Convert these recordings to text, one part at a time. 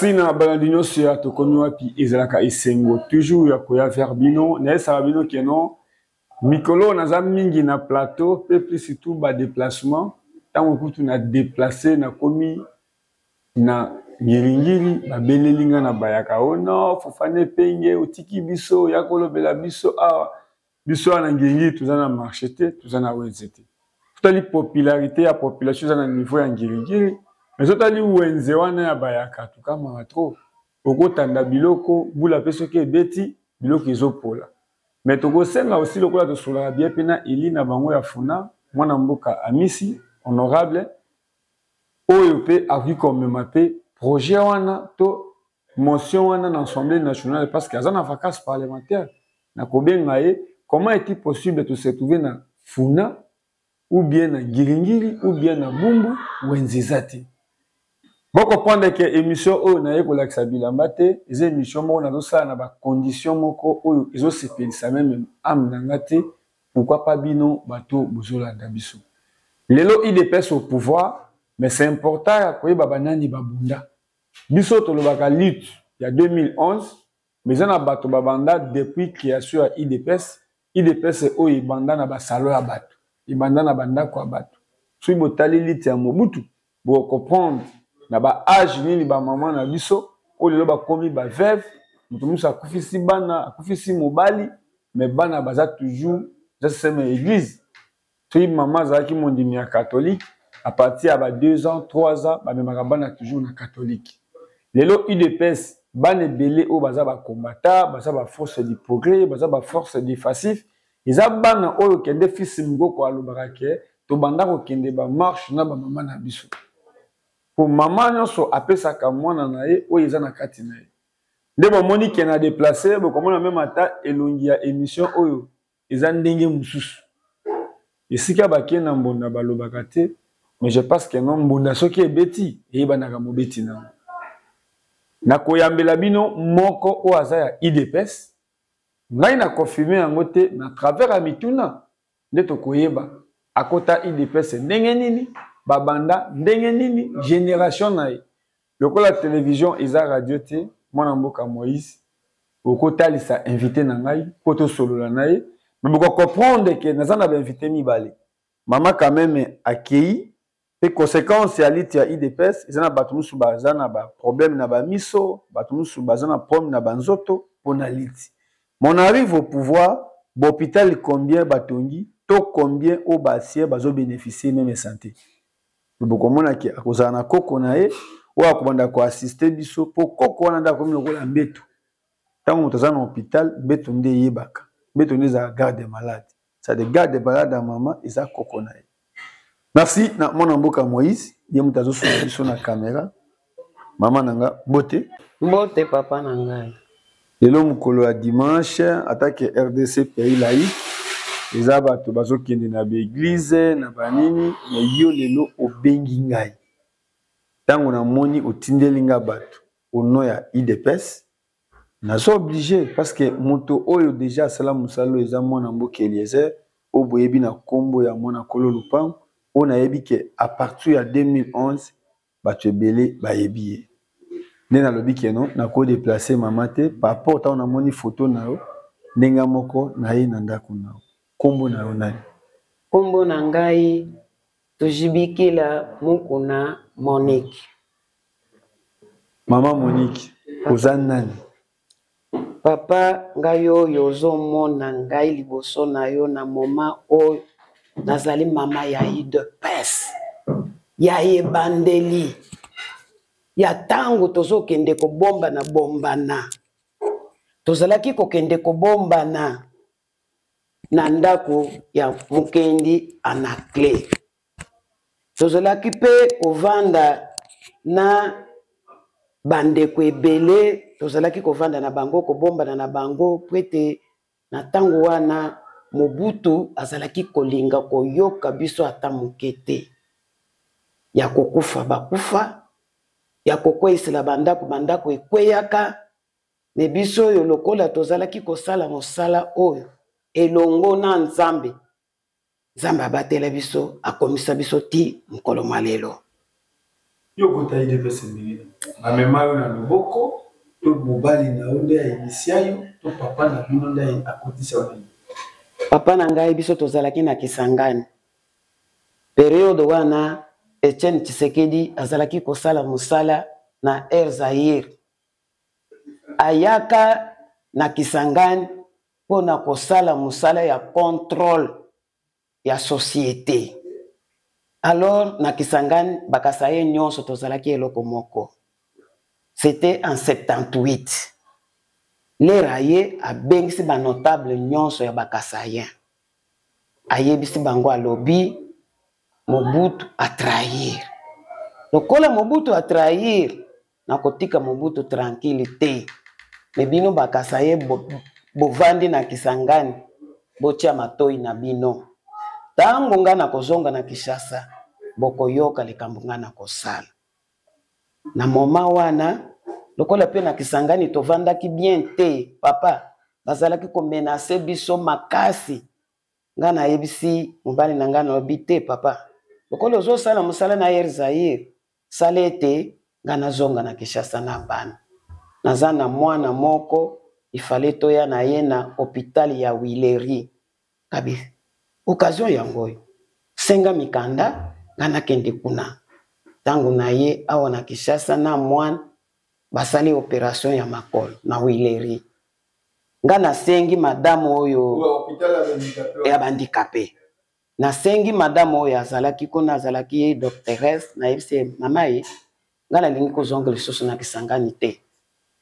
Merci na balandi nyonso ya tokomi wapi. Ezalaka esengo toujours ya koya vers bino. Nayesaka bino ke non, mikolo naza mingi na plateau mpe plus surtout ba déplacement. Ntango kutu na déplace, nakomi na Ngiringiri, babeleli nga na bayaka: "O non, Fofana Epenge, otiki biso ya kolobela biso awa." Biso awa na Ngiringiri toza na marché te, toza na wenze te. Totali popularité ya population eza na niveau ya Ngiringiri, mais totali wenze wana ya bayaka, tukamaka trop. Okotanda biloko bula mpe soki ebeti, biloko ezopola. Mais tokosenga aussi, lokola tosolaka bien mpe na eli na bango ya Funa, mwana mboka Amisi honorable oyo mpe akoki komema mpe projet wana to motion wana na Assemblée nationale, parce que aza na vacance parlementaire. Nakobenga ye. Comment est-il possible to se trouver na Funa ou bien na Ngiringiri ou bien na Bumbu, wenze eza te? Bocomprendre ke émission oyo naye kolakisa bilamba te. Eza émission moko nazosala na bacondition moko oyo ezosepelisa même âme na nga te. Pourquoi pas bino bato bozolanda biso lelo? UDPS au pouvoir, mais c'est important ya koyeba banani babunda. Biso tolobaka lutte ya 2011, mais eza na bato babanda depuis création ya UDPS. UDPS oyo ebanda na basalo ya bato, ebanda na bandako ya bato. Soki botali lutte ya Mobutu, bocomprendre na baâge nini bamama na biso oyo lelo bakomi baveuve. Moto mosusu akufisi bana, akufisi mobali, mais bana baza toujours. Eza système ya église. Soki mama azalaki mondimi ya catholique, à partir ya ba 2 ans, 3 ans, bamemaka bana toujours na catholique. Lelo UDPS, bana ebele oyo baza bacombattants, baza baforce du progrès, baza baforce défensif, eza bana oyo kende fils Mukoko alobaka ke tobanda kokende bamarche na bamama na biso, po mama nyonso apesaka mwana na ye oyo eza na kati na ye. Nde bomoni ke na déplace, bokomona même ata elongi ya émission oyo eza ndenge mosusu. Esika bakei na mbonda balobaka te, mais je pense que non, mbonda soki ebeti, eyebanaka mobeti nango. Nakoyambela bino moko oyo aza ya UDPS. Ngai na confirme yango te, na travers ya mituna nde tokoyeba akota UDPS ndenge nini, babanda ndenge nini, génération na ye. Lokola télévision eza radio te, mwana mboka Moïse okotalisa invité na ngai mpo tosolola na ye. Mais bokocomprendre ke naza na bainvité mibale. Mama quand même akei mpe conséquence ya lutte ya UDPS eza na bato mosusu baza na baproblème na bamiso, bato mosusu baza na problème na banzoto mpo na lutte. Mon arrive au pouvoir, bahôpital combien batongi to combien oyo baancien bazobénéficie même santé? Bokomona ke akozala na koko na ye oyo akobanda koassiste biso, mpo koko wana nde akomi lokola mbeto. Ntango moto aza na hôpital, mbeto nde eyebaka, mbeto nde ezala garde malade. C'est-à-dire garde malade ya mama eza koko na ye. Merci na mwana mboka Moïse, ye moto azosunga biso na caméra. Mama na nga, mbote. Mbote, papa na ngai. Lelo mokolo ya dimanche, atake RDC pays laïque, eza bato bazokende na baéglise na banini, mais yo lelo obengi ngai. Ntango namoni otindeli nga bato au nom ya UDPS, naza obligé, parce que moto oyo déjà asala mosala oyo eza mwana mboka Eliezer, oyo boyebi na nkombo ya mwana kolo lupango, oyo nayebi ke à partir ya 2011 bato ebele bayebi ye. Nde nalobi ke non, nakodéplace mama te par rapport ntango namoni foto na yo ndenge moko na ye na ndako na yo. Nkombo na yo nani? Nkombo na ngai Tujibikila Mukuna Monique. Mama Monique, oza nani? Papa, ngai oyo ozomona ngai liboso na yo na moma oyo, nazali mama ya UDPS ya ebandeli, ya ntango tozokende kobombana bombana. Tozalaki kokende kobombana na ndako ya Mokendi Anaclé. Tozalaki mpe kovanda na bandeko ebele, tozalaki kovanda na bango, kobombana na bango, po ete na ntango wana Mobutu azalaki kolinga koyoka biso ata moke te. Ya kokufa bakufa, ya kokweyisela bandako, bandako ekweyaka. Mais biso oyo, lokola tozalaki kosala mosala oyo elongo na Nzambe, Nzambe abatela biso, akomisa biso ti mokolo mwa lelo. Yo okota UDPS ndenge nini? Bamema yo na loboko to mobali na yo nde ainitia yo to papa na bino nde akotisa yo na UDPS? Papa na ngai, biso tozalaki na Kisangani. Periode wana Etienne Tshisekedi azalaki kosala mosala na Air Zaïre. Ayaka na Kisangani mpo na kosala mosala ya contrôle ya société. Alors na Kisangani bakasaye nyonso tozalaki eloko moko. C'était en 78. Lera ye abengisi ba notable nyonso ya bakasayen. Ayebisi bango, alobi Mobutu a trahir. Lokola Mobutu a trahir, nakotika Mobutu tranquille te. Me bino bakasaye bovandi na Kisangani, botia matoi na bino. Tango nga nakozonga na Kinshasa, bokoyoka likambo nga nakosala. Na moment wana, lokola pe na Kisangani tovandaki bien te, papa, bazalaki komenace biso makasi. Nga nayebisi mobali na nga, nalobi te, papa, lokola ozosala mosala na Air Zaïre, sala ete nga nazonga na Kinshasa na bana. Naza na mwana moko, il fallait toya na ye na hôpital ya Huilerie. Kabi, occasion yango oyo, senga mikanda nga nakende kuna. Tango na ye awa na Kinshasa na mwana, basali opération ya makolo na Huilerie. Nga nasengi madame oyo ya bandikape, nasengi madame oyo azalaki kuna, azalaki doctoresse, nayebisi ye, mama ye, nga nalingi kozonga lisusu na Kisangani te,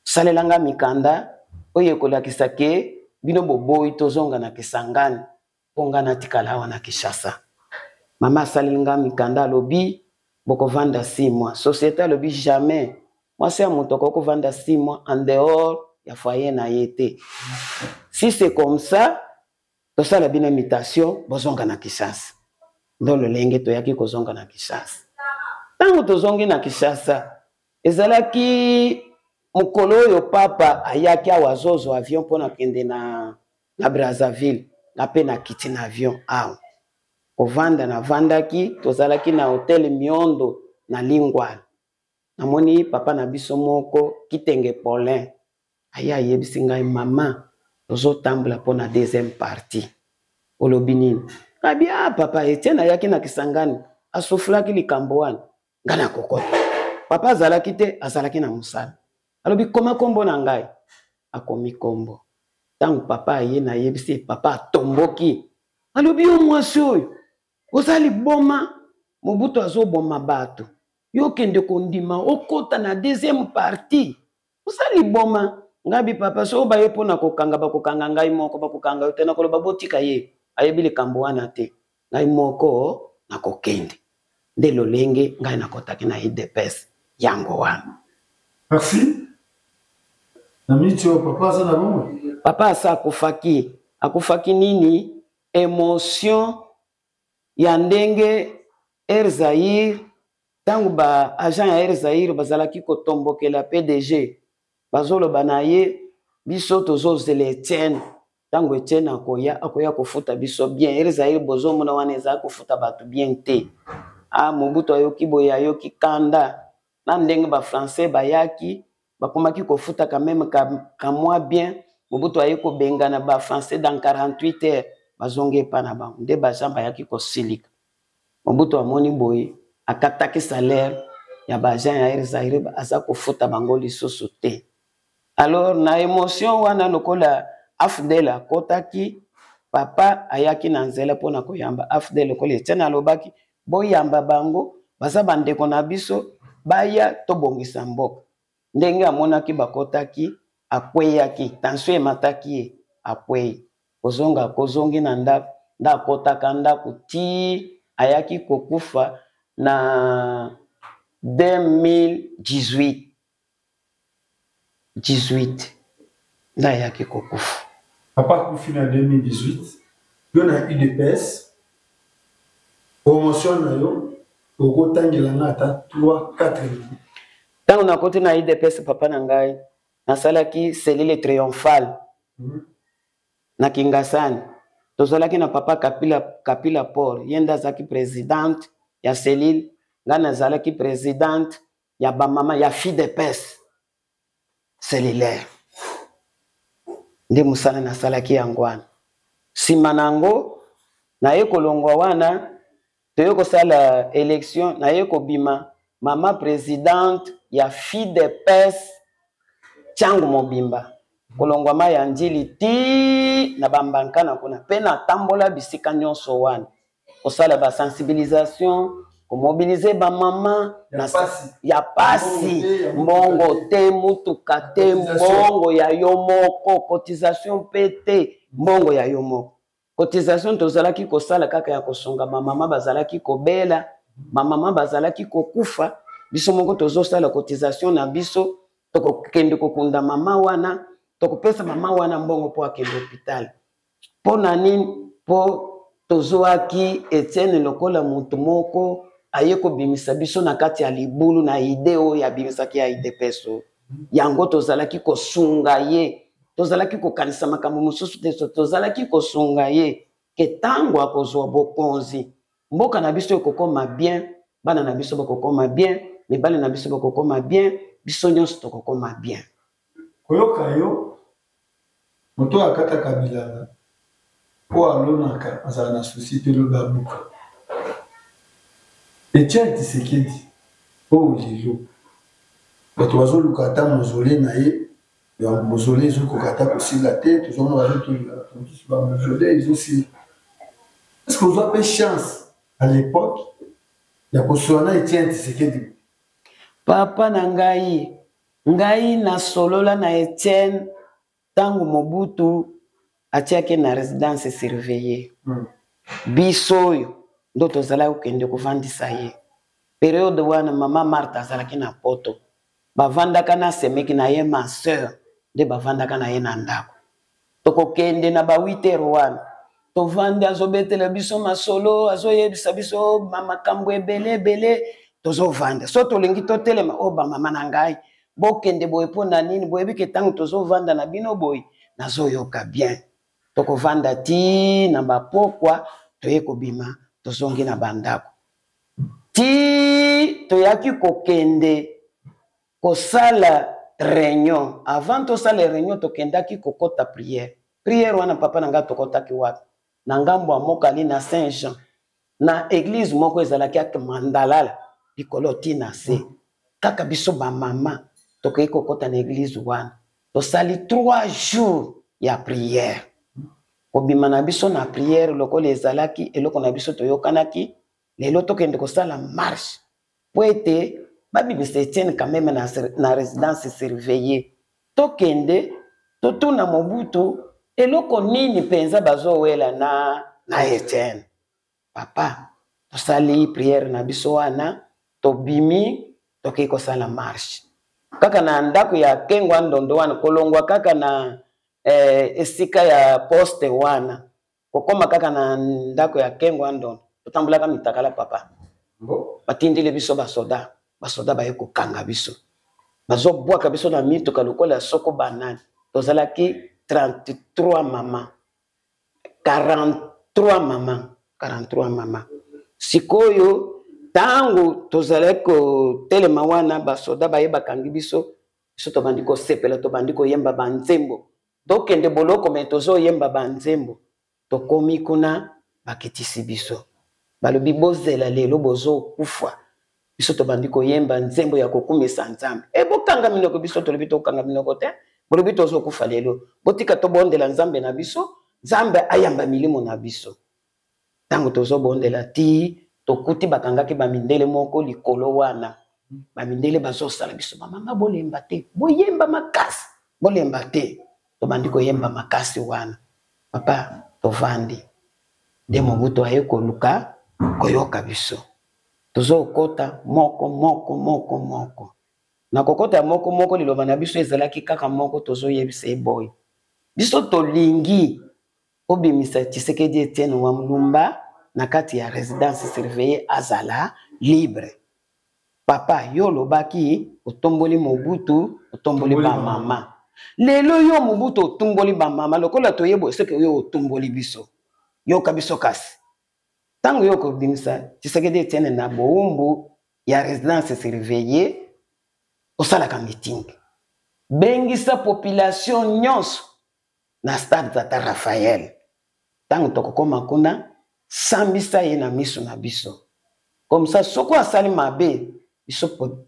salela nga mikanda oyo ekolakisa ke bino boboyi tozonga na Kisangani mpo nga natikala awa na Kinshasa. Mama asaleli nga mikanda, alobi bokovanda 6 mois. Société alobi jamais mwasi ya moto akoki kovanda 6 mois en dehors ya foyer na ye te. Si c'est comme ça, tosala bino mutation, bozonga na Kinshasa. Ndo lolenge toyaki kozonga na Kinshasa. Ntango tozongi na Kinshasa, ezalaki mokolo oyo papa ayaki awa azozwa avion mpo na kende na Brazzaville. Nga mpe nakiti na avion awa. Kovanda navandaki, tozalaki na hotel Miondo na Lingwala. Namoni papa na biso moko Kitenge Paulin aye ayebisi ngai, mama, tozotambola mpo na deuxième partie. Olobi nini? Ngabi, ah, papa Etienne ayaki na Kisangani, asuflaki likambo wana, ngai nakokota. Papa azalaki te, azalaki na mosala. Alobi koma kombo na ngai. Akomi kombo. Tango papa aye, nayebisi ye, papa atomboki. Alobi yo mwasi oyo, oza liboma, Mobutu azoboma bato. Yo kende kondima okota na deuxième partie. Oza liboma. Ngabi papa, so baye mpona kokanga, bakokanga ngai moko, bakokanga yo te. Nakoloba botika ye, ayebi likambo wana te. Ngai moko nakokende. Nde lolenge ngai nakotaki na UDPS yango wana. Merci. Na miniti oyo papa aza na bomoi? Papa asa akufaki. Akufaki nini? Emotion ya ndenge Air Zaïre, tango ba agent ya Air Zaïre bazalaki kotombokela PDG, bazoloba na ye biso tozozela Etienne, tango Etienne akoya, akoya kofuta biso bien. Air Zaïre bozomona wana ezali kofuta bato bien te. Ah, Mobutu ayoki boye, ayoki kanda na ndenge ba français bayaki, bakomaki kofuta quand même ka mwa bien. Mobutu aye kobengana ba français dans 48 heures, bazongi epa na bango. Nde ba agent bayaki kosilika. Mobutu amoni boye, akataki salaire ya ba agent ya Air Zaïre, aza kofuta bango lisusu te. Alors na émotion wana lokola AFDL akotaki, papa ayaki na nzela mpona koyamba AFDL, lokola Etienne alobaki boyamba bango, baza bandeko na biso, baya tobongisa mboka. Ndenge amonaki bakotaki, akweyaki, tension emataki ye, akwei. Kozonga, kozongi na ndako, nde akotaka ndako ti ayaki kokufa na 2018. 18 nde ayaki kokufa. Papa akufi na 2018, yo na UDPS, promotion na yo okotangela nga ata 3 4 minutes. Ntango nakoti na UDPS, papa na ngai, nasalaki cellule triomphale na Kingasani. Tozalaki na papa Kapila, Kapila Paul, ye nde azalaki présidente ya cellule, ngai nazalaki présidente. ya bamama ya FIDEPES cellulaire. Nde mosala nasalaki yango wana. Nsima na yango naye kolongwa wana, toye kosala election, naye kobima mama presidente ya FIDEPES Tshangu mobimba, kolongwa mai ya Ndjili ti na bambankana kuna, mpe natambola bisika nyonso wana kosala ba sensibilisation, komobilize bamama ya pasi, mbongo te, mutuka te, mbongo ya yo moko, cotisation mpe te, mbongo ya yo moko. Cotisation tozalaki kosala kaka ya kosunga bamama bazalaki kobela, bamama bazalaki kokufa, biso moko tozosala cotisation na biso, tokokende kokunda mama wana, tokopesa mama wana mbongo mpo akende hôpital. Mpo na nini? Mpo tozwaki Etienne lokola moto moko aye kobimisa biso na kati ya libulu na ide oyo abimisaki ya UDPS oyo. Yango tozalaki kosunga ye, tozalaki kokanisa makambo mosusu te, tozalaki kosunga ye ke ntango akozwa bokonzi, mboka na biso ekokoma bien, bana na biso bakokoma bien, mibali na biso bakokoma bien, biso nyonso tokokoma bien. Koyoka yo, moto oyo akataka bilanga, oyo alonaka azala na souci te lobi abuka. Etienne Tshisekedi oyo lelo bato bazoluka ata mausolee na ye, donc mausolee ezokoka ata kosila te, tozomona bazotonga bato mosusu ba mausolee ezosila. Est-ce que ozwa mpe chance à l'époque ya kosolola na Etienne Tshisekedi? Papa na ngai, ngai nasolola na Etienne ntango Mobutu atiaki na résidence surveillée. Biso oyo ndo tozalaki kokende kovandisa ye. Periode wana mama Marthe azalaki na poto. Bavandaka na semeki na ye, ma sœur, nde bavandaka na ye na ndako. Tokokende na ba 8 heures wana. Tovandi, azobetela biso masolo, azoyebisa biso makambo ebele ebele, tozovanda. So tolingi totelema, o ba mama na ngai, bokende boye mpo na nini? Boyebi ke ntango tozovanda na bino boye, nazoyoka bien. Tokovanda ti na bapokwa, toye kobima, tozongi na bandako. Ti toyaki kokende kosala réunion. Avant tosala réunion, tokendaki kokota prière. Prière wana papa na ngai tokotaki wapi? Na ngambo ya Mokali na Saint-Jean. Na église moko ezalaki ake mandalala likolo ti na se. Kaka biso ba mama tokoki kokota na église wana. Tosali 3 jours ya prière. Kobima na biso na prière lokola ezalaki eloko na biso toyokanaki, lelo tokende kosala marche po ete babimisa Etienne quand même na résidence surveillée. Tokende totuna Mobutu eloko nini mpenza bazowela na Etienne. Papa, tosali prière na biso wana, tobimi, tokei kosala marche. Kaka na ndako ya Kengwa Ndondo wana, kolongwa kaka na esika ya poste wana, kokoma kaka na ndako ya Kengwa Ndondo, totambulaka mitakala papa. Batindeli biso basoda, basoda baye kokanga biso. Bazobwaka biso na mituka lokola soko banani. Tozalaki 33 mama. 43 mama, 43 mama. Sikoyo tango tozalaki kotelema wana, basoda baye bakangi biso, biso tobandi kosepela, tobandi koyemba banzembo. Tokende boloko me tozoyemba banzembo. Tokomi kuna bakitisi biso. Balobi bozela lelo bozokufa. Biso tobandi koyemba nzembo ya kokumisa Nzambe. E bokanga minoko, biso tolobi tokanga minoko te. Bolobi tozokufa lelo. Botika tobondela Nzambe na biso, Nzambe ayamba milimo na biso. Tango tozobondela ti tokuti bakangaki ba mindele moko likolo wana. Ba mindele bazosala biso, ba mama bolemba te, boyemba makasi, bolemba te. Tobandi koyemba makasi wana. Papa tovandi. Nde Mobutu aye koluka koyoka biso. Tozokota moko moko moko moko. Na kokota moko moko liloba na biso ezalaki kaka moko, tozoyebisa ye boye. Biso tolingi obimisa Tshisekedi Etienne wa Mulumba na kati ya résidence surveillée azala libre. Papa, yo olobaki otomboli Mobutu, otomboli ba mama. Lelo yo Mobutu otomboli ba mama lokola toyebo soki yo otomboli biso. Yoka biso kasi. Tango yo kobimisa Tshisekedi Etienne na bowumbu ya résidence surveillée, Osalaka meeting, bengisa population nyonso na stade Tata Raphaël. Ntango tokokoma kuna, sambisa ye na miso na biso. Comme ça, soko asali mabe,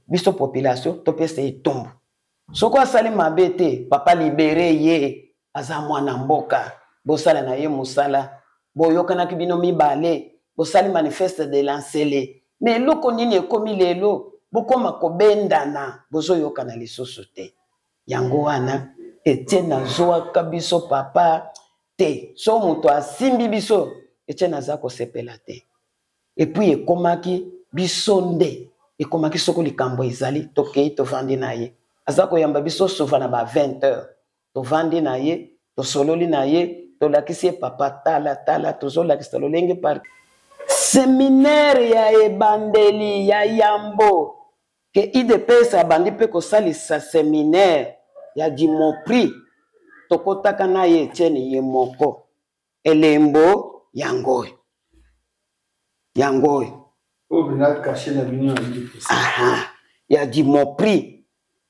biso population topesa ye etumbu. Soko asali mabe te, papa libere ye, aza mwana mboka, bosala na ye mosala. Boyokanaki bino mibale, bosali manifeste de lancele. Mais eloko nini ekomi lelo, bokoma kobendana, bozoyokana lisusu te. Yango wana Etienne azwaka biso papa te. So moto asimbi biso, Etienne aza kosepela te. Et puis ekomaki biso nde, ekomaki soko likambo ezali, tokei tovandi na ye. Aza koyamba biso souvent na ba 20 heures. Tovandi na ye, tosololi na ye, tolakisi ye papa tala tala, tozolakisa lolenge par seminaire ya ebandeli ya yambo ke UDPS abandi mpe kosalisa seminaire ya Dimopri, tokotaka na ye Etienne ye moko. Elembo yango oyo, yango oyo. Oyo mpenza cachet na bino ya UDPS. Aha, ya Dimopri.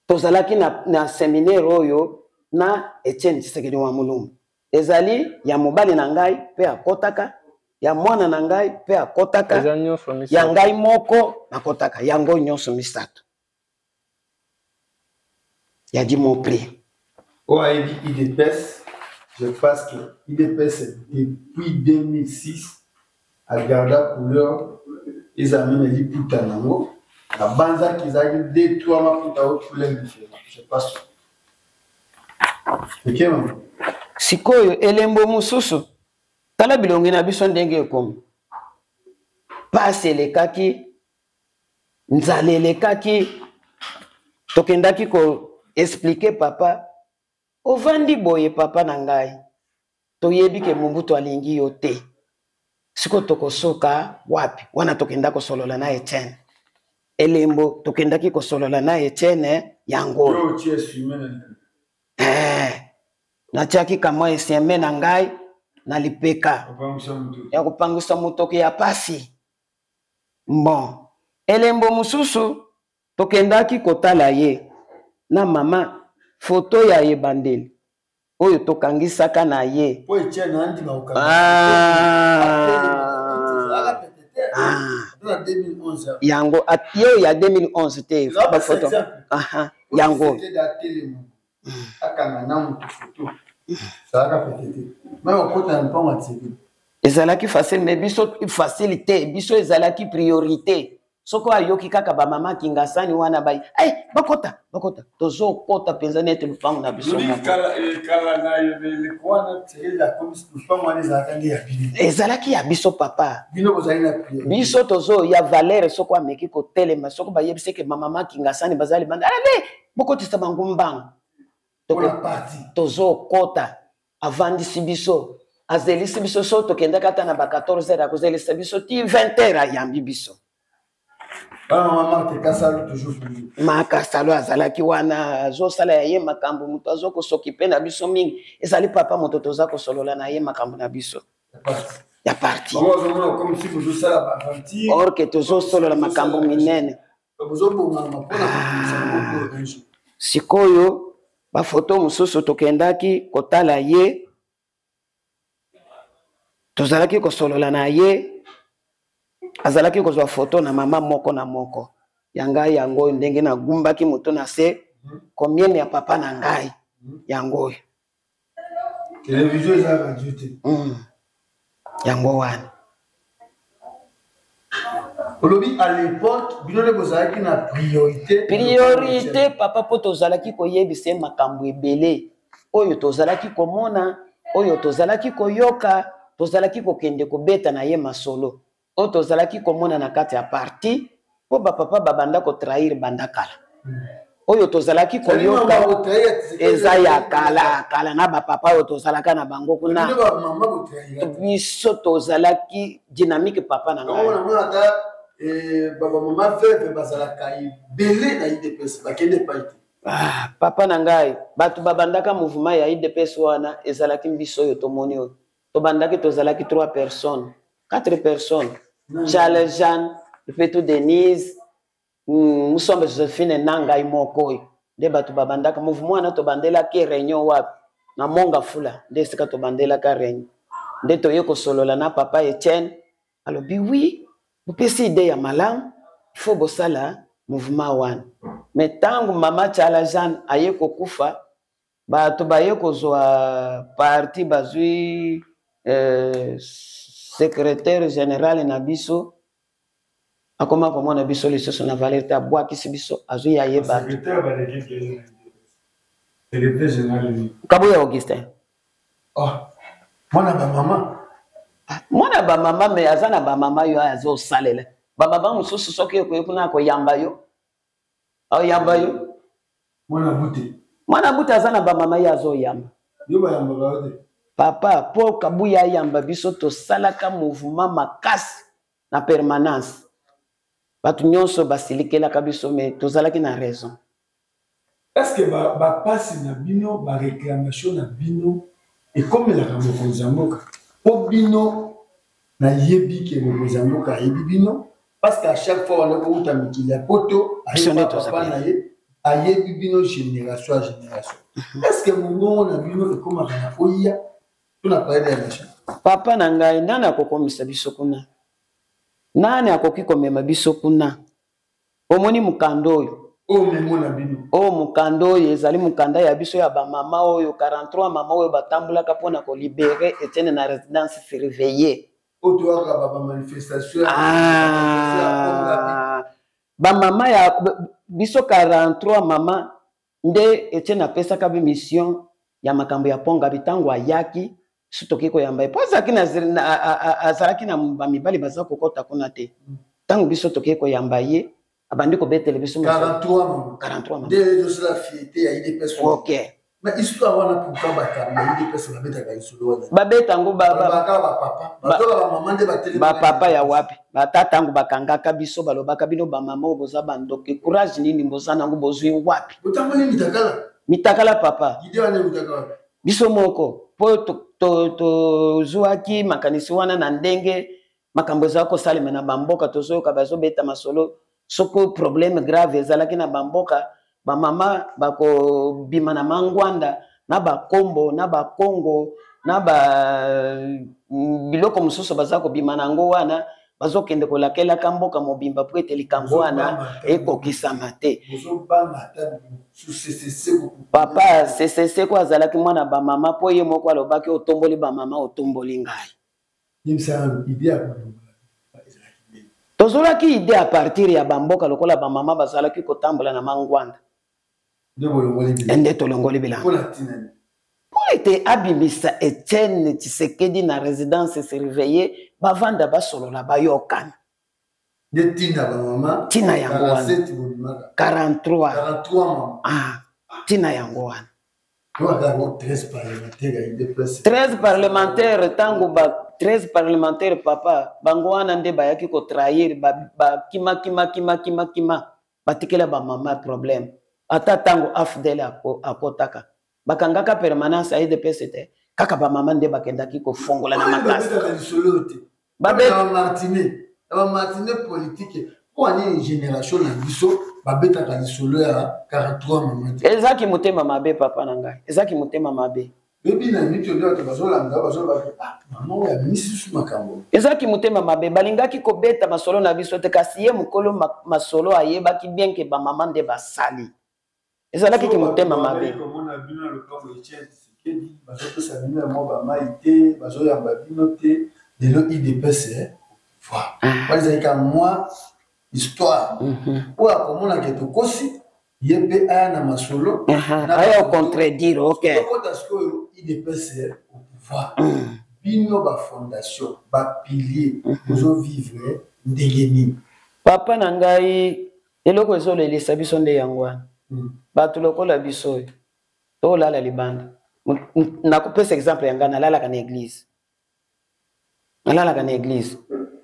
Tozalaki na seminaire oyo na Etienne Tshisekedi wa Mulumba. Ezali ya mobali na ngai mpe akotaka, ya mwana na ngai mpe akotaka, Eza nyonso misato. ya ngai moko nakotaka, yango nyonso misato. Ya Dimopri. Oyo ayebi UDPS, je pense que UDPS depuis 2006 a garda couleur ezala meme liputa nango nabanzaki ezalaki deux trois maputa oyo couleur différent, je pense. Ok, mama. Sikoyo elembo mosusu, tala bilongi na biso ndenge ekomi. Pasi elekaki, nzala elekaki, tokendaki ko expliquer papa, ovandi boye papa na ngai, toyebi ke Mobutu alingi yo te. Sikoyo tokosuka wapi? Wana tokenda kosolola na Etienne. Elembo tokendaki kosolola na Etienne yango. Yo otie essuie-main na lipeka. Natiaki kamwa essuie-main na ngai na lipeka. Kopangwisa motoki. Ya kopangwisa motoki ya pasi. Bon, elembo mosusu tokendaki kotala ye na mama, photo ya ebandeli oyo tokangisaka na ye. Po Etienne andima kokanga. Na 2011. Yango, ye ya 2011 te, Eza ba photo. exemple. Aha, yango. Tshisekedi atelema. Akanga na moto photo. Ezalaka pete te. Même okota na mpango ya Tshisekedi. Ezalaki facile, mais biso facile te, biso ezalaki priorité. Soko ayoki kaka ba mama Kingasani wana ba, hey, bakota, bakota. Tozokota penza nete lupango na biso Lobi moko. kala na eleko wana, Tshisekedi akomisi lupango wana ezalaka nde ya bino. Ezalaki ya biso papa. Bino bozali na priorité. Biso tozo ya valeur soko ameki kotelema, soko bayebisi ke mama mama Kingasani bazali banda, allez, bokotisa bango mbango. Mpona parti. Tozokota, avandisi biso, azelisi biso, so tokendaka ata na ba 14 heures, akozelisa biso ti 20 heures ayambi biso. Bana mama Marthe Kasalu toujours pour nous. Ma Kasalu azalaki wana, azosala ya ye makambo, moto azokosokipe na biso mingi. Ezali papa moto toza kosolola na ye makambo na biso. Ya parti. Ya parti. Bango bazomona comme si bozosala ba aventure. Or que tozosolola makambo minene. Bozobongama mpona kobimisa moko un jour. Sikoyo ba photo mosusu tokendaki kotala ye, tozalaki kosolola na ye, azalaki kozwa photo na mama moko na moko ya ngai yango oyo ndenge nagumbaki moto na se, combien ya papa na ngai yango oyo. Télévision eza radio te. Yango wana. Olobi à l'époque bino nde bozalaki na priorité. Priorité papa, po tozalaki koyebisa ye makambo ebele oyo tozalaki komona, oyo tozalaki koyoka, tozalaki kokende kobeta na ye masolo oyo tozalaki komona na kati ya parti, po ba papa babanda kotrahir banda kala. Oyo tozalaki koyoka eza ya kala kala na ba papa oyo tozalaka na bango kuna. Biso tozalaki dynamique papa na ngai. Yango namona ata, ba mama veuve bazalaka ebele na UDPS, bakende epai te. Papa na ngai, bato babandaka mouvement ya UDPS wana ezalaki biso oyo tomoni oyo. Tobandaki tozalaki 3 personnes, 4 personnes. Charles Jeanne, Peto Denise, Musombe Josephine na ngai moko oyo nde bato babandaka mouvement wana. Tobandelaki réunion wapi? Na Monga Fula, nde esika tobandelaka réunion. Nde toye kosolola na papa Etienne, alobi: "Oui, bopesi idée ya malamu, faut bosala mouvement wana." Mais ntango mama Tshala Jeanne aye kokufa, bato baye kozwa parti, bazwi secrétaire général na biso, akoma komona biso lisusu na valeur te, abwakisi biso, azwi ya ye bato. Secrétaire baleki, secrétaire général? Kabuya Augustin. Oh, mwana bamama. Mwana bamama, mais aza na bamama yo azosalela bamama mosusu. Soki okoyi kuna, akoyamba yo, aoyamba yo. Mwana bute. Mwana bute aza na bamama ye azoyamba. Yo bayambaka yo te. Papa, mpo Kabuya ayamba biso, tosalaka mouvement makasi na permanence. Bato nyonso basilikelaka biso, mais tozalaki na raison. Est ce que bapasi na bino, baréclamation na bino ekomelaka mokonzi ya mboka? Mpo bino, nayebi ke mokonzi ya mboka ayebi bino, parce que à chaque fois wana kouta mikili ya poto, Biso nde ayebi toza papa na ye, ayebi bino génération ya génération. Est ce que mongongo na bino ekomaka na oya to na palais de la nation? Papa na ngai, nani akokomisa biso kuna? Nani akoki komema biso kuna? Omoni mokanda oyo? Oyo memo na bino. Oyo mokanda oyo ezali mokanda ya biso ya bamama oyo, 43 mama oyo batambolaka mpona kolibérer Etienne na résidence surveillée. Oyo toyaka bamanifestation? Ah, bamama ya biso 43 mama nde Etienne apesaka bi mission ya makambo ya ponga. Bitango ayaki so, tokoki koyamba ye, mpo azalaki na, na, azalaki na bamibali baza kokɔta kuna te. Ntango biso tokoki koyamba ye, abandi kobetela biso. 43 mama. 43 mama. Nde ezosala fierté ya UDPS. Ok. Mais histoire wana, pourquoi bakambi ya UDPS babetaka lisolo wana? Babeta yango. Balobaka bapapa, batoka bamama nde batelemi. Bapapa ya wapi? Batata yango bakangaka biso, balobaka: "Bino bamama oyo boza bandoki, courage nini boza nango? Bozwi wapi?" Botamboli mitakala. Mitakala, papa. Idée wana eutaka wapi? Biso moko, mpo tozwaki makanisi wana na ndenge makambo ezala kosalema na bamboka. Tozoyoka bazobeta masolo, soki problème grave ezalaki na bamboka, bamama bakobima na mangwanda, na bakombo, na bakongo, na ba biloko mosusu baza kobima na yango wana, bazokende kolakelaka mboka mobimba po ete likambo wana ekokisama te. Bozobanga ata ccc? Papa, CCC ko azalaki mwana bamama, mpo ye moko alobaki: "Otomboli bamama, otomboli ngai." Yebisa, idée ya kolongola ezalaki ndenge? Tozolaki idée à partir ya bamboka, lokola bamama bazalaki kotambola na mangwanda. Nde bolongoli bilamba. Nde tolongoli bilamba. Mpona ntina nini? Mpo ete abimisa Etienne Tshisekedi na résidence surveillée, bavanda, basolola, bayokana. Nde ntina bamama. Ntina yango wana. 47 bobimaka. 43. 43 mama. Ah, ntina yango wana. Toyaka yango 13 parlementaire ya UDPS. 13 parlementaire, ntango ba 13 parlementaire, papa, bango wana nde bayaki kotrahir, bakima kima kima kima kima, batikela bamama problème. Ata ntango AFDL akotaka, bakangaka permanence ya UDPS te, kaka bamama nde bakendaki kofongola na makasi. Babetaka lisolo te. Na bamartine, na bamartine politique. Mpo nini génération na biso babetaka lisolo ya 43 mama te? Ezaki motema mabe, papa na ngai, ezaki motema mabe. Bebi na miti nde bato bazolanda, bazoloba: "Ah, mama oyo abimisi susu makambo." Ezalaki motema mabe, balingaki kobeta masolo na biso te, kasi ye mokolo masolo ayebaki bien ke bamama nde basali. Ezalaki ki motema mabe. Komona bino na lopango Etienne Tshisekedi, bazopesa bino ya mwa bamai te, bazoyamba bino te. Lelo UDPS pouvoir, wana ezalaki ka mwa histoire oyo akomonaka tokosi ye mpe aya na masolo. Aya contredire, ok. Tokota sikoyo UDPS au pouvoir. Bino bafondation, bapilier, ozovivre ndenge nini? Papa na ngai, eloko ezolelisa biso nde yango wana. Bato lokola biso oyo tolala libanda, nakopesa exemple ya ngai: nalalaka na église, nalalaka na église.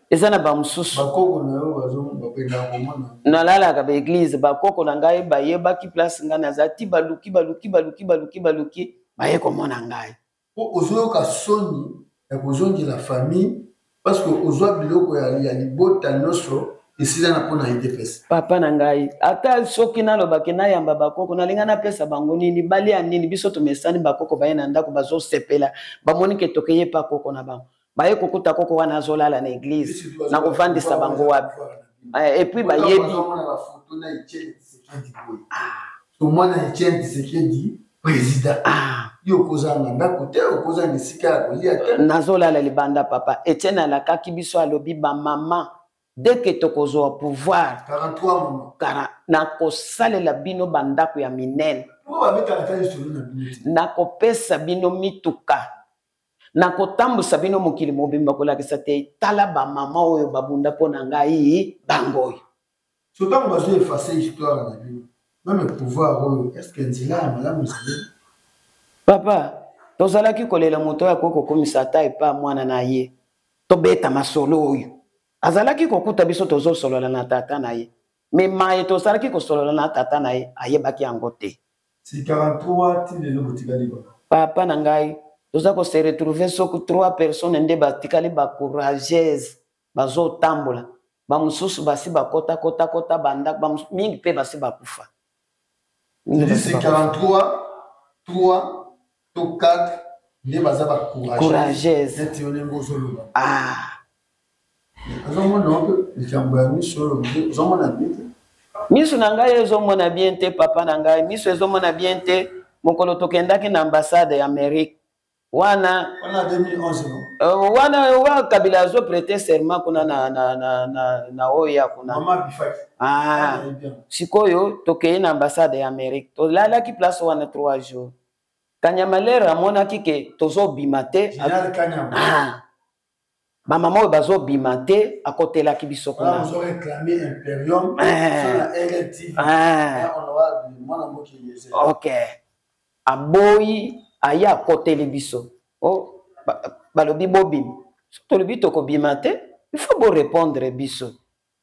Eza na bamosusu. Bakoko na yo bakendaka komona? Nalalaka baéglise. Bakoko na ngai bayebaki place ngai naza ti, baluki, baluki, baluki, baluki, baluki, baye komona ngai. Po ozoyoka soni ya kozongela famille, parce que ozwa biloko ya libota nyonso. Esila na mpo na UDPS. Papa na ngai, ata soki nalobaki nayamba bakoko, nalinga napesa bango nini, balia nini? Biso tomesani, bakoko baye na ndako, bazosepela, bamoni ke tokeye epa koko na bango, baye kokuta koko wana azolala na eglise, nakovandisa bango wapi? Et puis bayebi Omwana Etienne Tshisekedi président, ah. Yo okozanga ndako te, okozanga esika ya kolia te. Nazolala libanda. Papa Etienne alakaki biso, alobi bamama, dès que tokozwa pouvoir, 43 mama, kara nakosalela bino bandako ya minene, nakopesa bino mituka, nakotambusa bino mokili mobimba, kolakisa te tala bamama oyo babunda mpo na ngai, bango oyo. So ntango bazo effacer histoire na bino, même pouvoir oyo, est ce que nzela ya malamu ezali? Papa, tozalaki kolela moto oyo akoki kokomisa ata epa mwana na ye, tobeta masolo oyo azalaki kokuta biso tozosolola na tata na ye. Me maye tozalaki kosolola na tata na ye, ayebaki yango te. Si 43 ti lelo botikali ba Papa na ngai, toza kose retrouver soki trois personnes nde batikali bacourageuse, bazotambola. Bamosusu basi bakotakotakota bandako, mingi mpe basi bakufa. Si 43, 3 to 4 nde baza bacourageuse neti yo ndenge ozoloba. Ah. Azomona mpe likambo ya miso oyo, ozomona bien te. Miso na ngai ezomona bien te, papa na ngai, miso ezomona bien te. Mokolo tokendaki na ambassade ya Amérique wana, wana 2011, no? Wana wa Kabila azoprêter serment kuna na oyo ya kuna. Mama Bifaki. Ah, sikoyo tokei na ambassade ya Amérique, tolalaki place wana 3 jours. Kanyama lere amonaki ke tozobima te. Général Kanyama. Ah. Bamama oyo bazobima te, akotelaki biso kuna. Ozoréclamer imperium Eh. na RLTV. Ah. Honorable mwana mboka Eliezer. Ok, aboyi, aye akoteli biso. O balobi bobima. So tolobi tokobima te, il faut borépondre biso.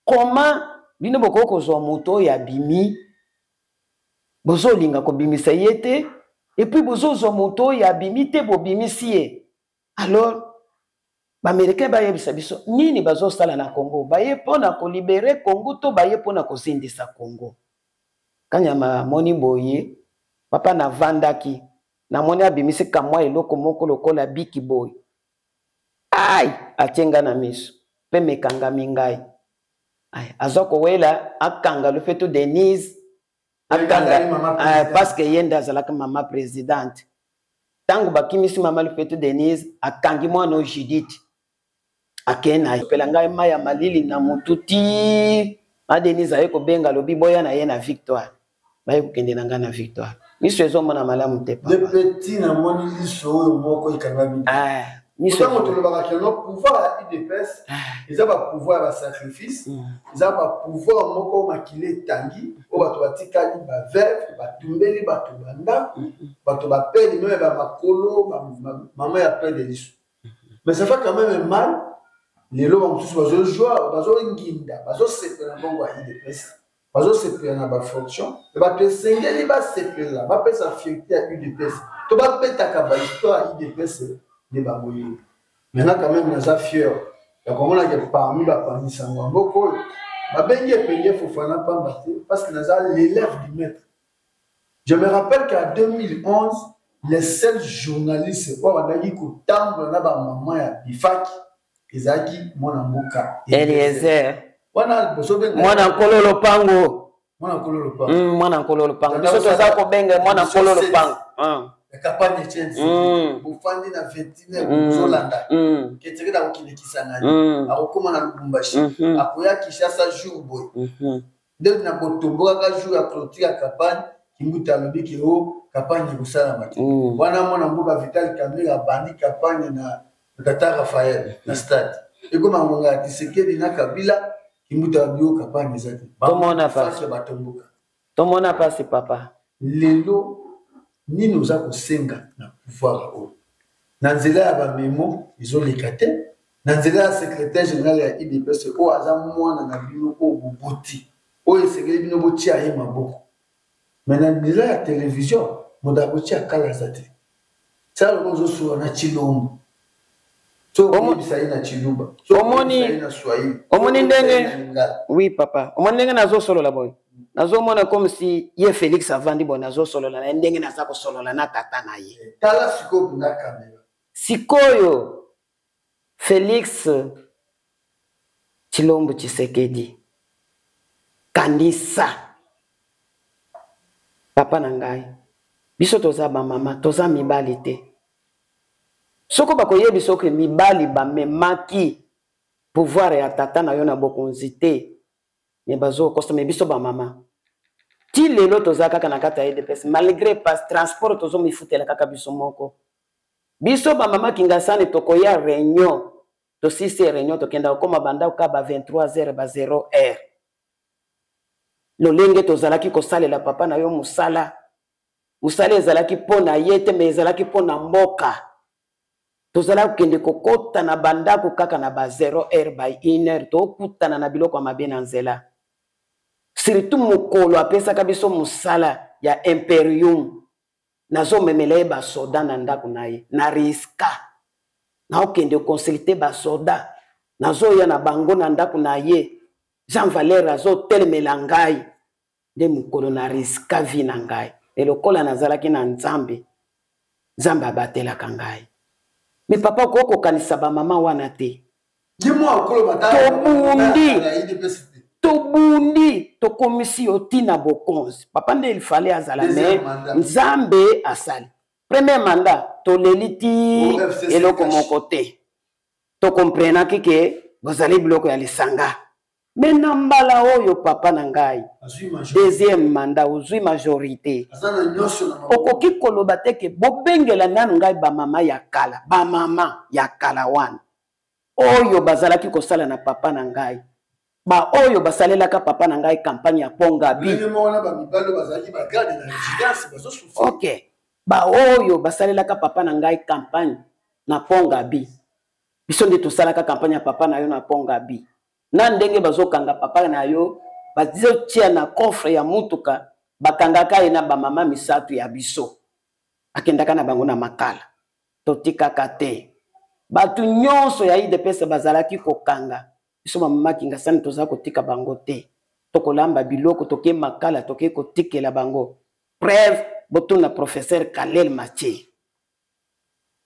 Comment bino bokoki kozwa moto oyo abimi, bozolinga kobimisa ye te, et puis bozozwa moto oyo abimi te, bobimisi ye? Alors baaméricain bayebisa biso nini bazosala na Congo. Baye mpo na kolibérer Congo to baye mpo na kozindisa Congo? Kanyama amoni boye, papa, navandaki, namoni abimisi kamwa eloko moko lokola biki boye, ai, atie nga na miso mpe mekangami ngai. Ai, azwa kowela akanga Lufetu Denise, akanga Azali mama présidente. Parce que ye nde azalaki mama présidente. Ntango bakimisi mama Lufetu Denise, akangi mwana oyo Judith, akei na ye, pela ngai mai ya malili na motu ti ma Denise aye kobenga, alobi boya na ye na Victoire. Baye kokende na ngai na Victoire. Miso ezomona malamu te, papa. Depuis ti namoni liso oyo moko ekangami. Ah, miso. Ntango tolobaka keno pouvoir ya UDPS eza bapouvoir ya basacrifice, eza bapouvoir moko makili etangi, oyo bato batikali baveuve, batumbeli bato bandako, bato bapeli même bamakolo, mama ya pele liso. Mais ça fait quand même mal. Lelo bamosusu bazojwa, bazonginda, bazosepela mbongo ya UDPS, bazosepela na bafonction. Bato esengeli basepela, bapesa fierté ya UDPS to babetaka bahistoire ya UDPS nde bango yo. Maintenant quand même naza fier ya komona ke parmi bapanzisango ya mboka oyo babengi Epenge Fofana pamba te, parce que naza l'élève du maître. Je me rappelle qu'en 2011, les seuls journalistes oyo bandaki kotambola na bamama ya Bifaki ezalaki mwana mboka Eliezer. Wana bozobenga mwana nkolo lopango. Mwana nkolo lopango. Mwana nkolo lopango, biso toza kobenga mwana nkolo lopango. Ya campagne Etienne, bofandi na 21 bozolanda Tshisekedi akokende Kisangani, akokóma na Lubumbashi, akoya Kinshasa jour boye. Nde na botombokaka jour ya clôture ya campagne, Kimbuta alobi ke o campagne ekosalama te. Wana mwana mboka Vital Kamerhe abandi campagne na tata Raphaël na stade. Ekoma ngonga ya Tshisekedi na Kabila, Kimbuta alobi o campagne eza te. Tomona pasi. Face batomboka. Tomona pasi, papa. Lelo nini oza kosenga na pouvoir oyo? Na nzela ya bamemo ezoleka te, na nzela ya secrétaire général ya UDPS oyo aza mwana na bino oyo boboti, oyo esengeli bino botia ye maboko. Mais na nzela ya télévision, moto akotia kala aza te. Sala lokola ozosola na Chilombo. Soki ye na Tshiluba, omoni na Swahili, omoni ndenge, oui papa, omoni ndenge nazosolola boye, nazomona comme si ye Félix avandi boye, nazosolola na ye ndenge naza kosolola na tata na ye. Eh, tala sikoyo mpenza kamera. Sikoyo Félix Tshilombo Tshisekedi, kanisa papa na ngai, biso toza bamama, toza mibali te. Soko bakoyebisa yo ke mibali bamemaki pouvoir ya tata na yo na bokonzi te, me bazokosa. Me biso bamama ti lelo toza kaka na kati ya UDPS, malgré pas transport tozomifutela kaka biso moko. Biso bamama Kingasani tokoya réunion, tosisi réunion, tokenda kokoma bandako kaka ba 23 heures, ba 0 heure. Lolenge tozalaki kosalela papa na yo mosala, mosala ezalaki mpo na ye te, me ezalaki mpo na mboka. Tozalaki kokende kokota na bandako kaka na ba 0 heure, ba 1 heure, tokutana na biloko ya mabe na nzela. Surtout mokolo apesaka biso mosala ya imperium, nazomemela ye basoda na ndako na ye, na riska naokende consulte basoda, nazoya na bango na ndako na ye, Jean Valère azotelemela ngai. Nde mokolo na riska vie na ngai, me lokola nazalaki na Nzambe, Nzambe abatelaka ngai. Me papa, okoki kokanisa bamama wana te. Tobundi, tobundi, tokomisi yo ntina bokonzi. Papa nde ilfale azala, me Nzambe asali. Premier mandat toleli ti eloko moko te, tokomprenaki ke bozali biloko ya lisanga. Me na mbala oyo papa na ngai, deuxième mandat, ozwi majorité, okoki koloba te ke bobengela nanu ngai bamama ya kala, bamama ya kala wana oyo bazalaki kosala na papa na ngai, baoyo basalelaka papa na ngai campagne ya Pongabi, ok, baoyo basalelaka papa na ngai campagne na Pongabi. Biso nde tosalaka campagne ya papa na yo na Pongabi. Na ndenge bazokanga papa na yo, bazotia na coffre ya mutuka, bakangaka ye na bamama misato ya biso, akendaka na bango na Makala. Totikaka te. Bato nyonso ya UDPS bazalaki kokanga biso bamama Kingasani, toza kotika bango te. Tokolamba biloko, toke Makala, toke kotikela bango. Preuve, botuna professeur Kalel Mathieu.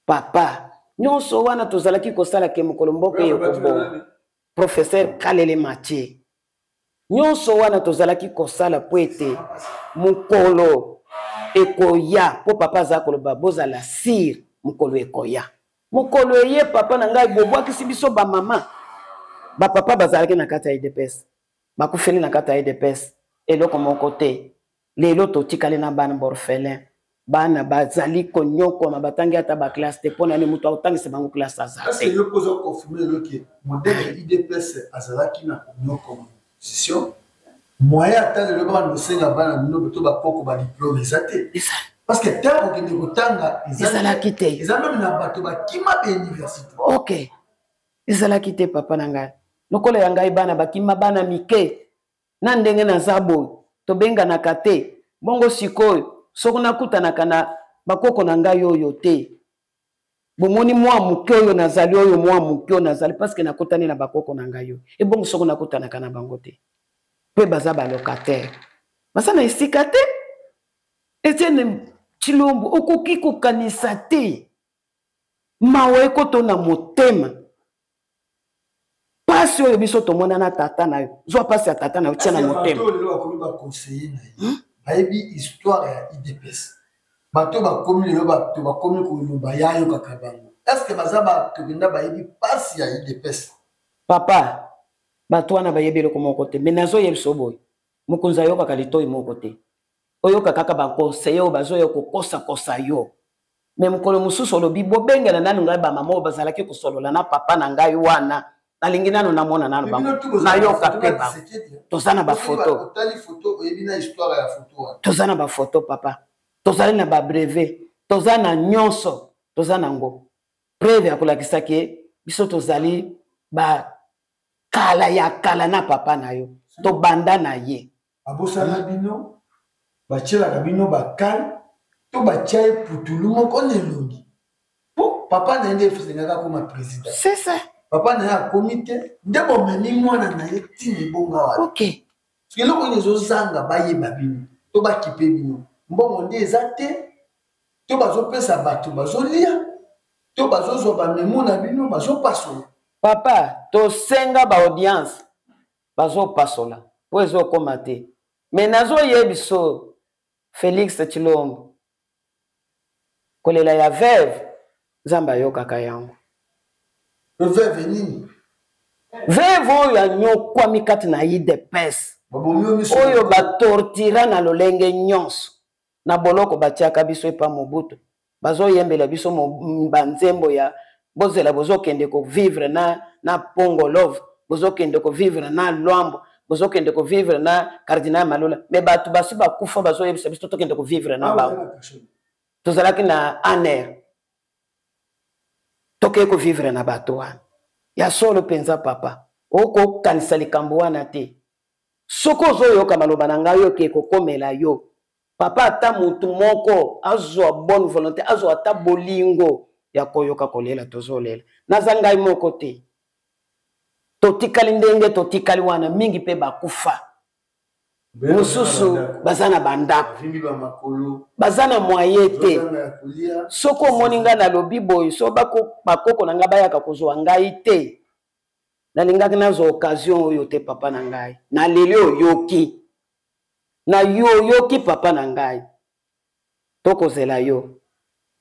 Papa, nyonso wana tozalaki kosala ke mokolo mboka ekobonga. Professeur Kalele Mathieu, nyonso wana tozalaki kosala po ete mokolo ekoya, po papa aza koloba bozala sire, mokolo ekoya. Mokolo eye papa na ngai, bobwakisi biso bamama. Bapapa bazalaki na kati ya UDPS, bakufeli na kati ya UDPS, eloko moko te. Lelo totikali na bana borphelin, bana bazali konyokoma, batangi ata baklasse te. Mpo nani moto akotangisa bango classe aza te? Yo mpo oza confirme lelo ke modèle ya UDPS azalaki na konyokoma opposition, moyen ata lelo bana kosenga bana bino to bakoko ba diplôme eza te, parce que ntango kokende kotanga ezalaki te. Eza meme na bato bakima ba université. Ok, ezalaki te papa na ngai. Lokola ya ngai bana bakima, bana mike, na ndenge naza boye, tobenganaka te. Bongo sikoyo soko nakutanaka na bakoko na ngai oyo te, bomoni mwa moke oyo nazali, oyo mwa moke oyo nazali parce que nakutani na bakoko na ngai oyo. Ebongo soko nakutanaka na bango te, mpe baza balocataire, baza na esika te. Etienne Tshilombo, okoki kokanisa te, mawa ekoto na motema, pasi oyo biso tomona na tata na yo. Zwa pasi ya tata na yo, tia na motema. Lelo bakomi baconseiller na ye, bayebi histoire ya UDPS. Bato bakomi lelo, bato bakomi koloba ya yokaka bango, est ce que baza bato mpenza bayebi pasi ya UDPS? Papa, bato wana bayebi eloko moko te. Me nazoyebisa boye, mokonzi ayokaka litoi moko te. Oyoka kaka baconseiller oyo bazoya kokosakosa yo. Me mokolo mosusu olobi bobengela nanu ngai bamama oyo bazalaki kosolola na papa na ngai wana, nalingi nanu namona nanu bango, nayoka mpe bango. Toza na bafoto, toza na bafoto papa, tozali na babrevet, toza na nyonso, toza nango preuve ya kolakisa ke biso tozali bakala ya kala na papa na yo, tobanda na ye. Abosana bino, batielaka bino bakale to batia ye putulu moko na elongi po. Papa na ye nde efusengaka akoma président. C'est ça. Papa na ye akomi te, nde bomemi mwana na ye ntina ebonga wana. Soki eloko nini ezozanga bayeba bino to bakipe bino, mbongo nde eza te, to bazopesa bato bazolia, to bazozwa bamemo na bino bazopasola. Papa, tosenga ba audience bazopasola po ezokoma te, me nazoyebiso Felix Tshilombo, kolela ya veuve Nzambe ayokaka yango. Veuve nini? Veuve oyo anyokwami kati na UDPS, oyo batortira na lolenge nyonso na boloko, batiaka biso epa Mobutu, bazoyembela biso banzembo ya bozela, bozokende kovivre na Pongo Love, bozokende kovivre na Lwambo, bozokende kovivre na Cardinal Malula. Me bato basi bakufa, bazoyebisa biso tokende kovivre na bango. Tozalaki na aner, tokei kovivre na bato wana ya solo mpenza. Papa, okokanisa likambo wana te. Soki ozoyoka maloba na ngai, oke kokomela yo papa, ata motu moko azwa bonne volonté, azwa ata bolingo ya koyoka kolela tozolela. Naza ngai moko te, totikali ndenge totikali wana, mingi mpe bakufa, mosusu baza na bandako, baza na moye te. Soki omoni ngai nalobi boye, so bakoko na ngai bayaka kozwa ngai te, nalingaki nazwa occasion oyo te. Papa na ngai, naleli, oyoki na yo, oyoki papa na ngai, tokozela yo.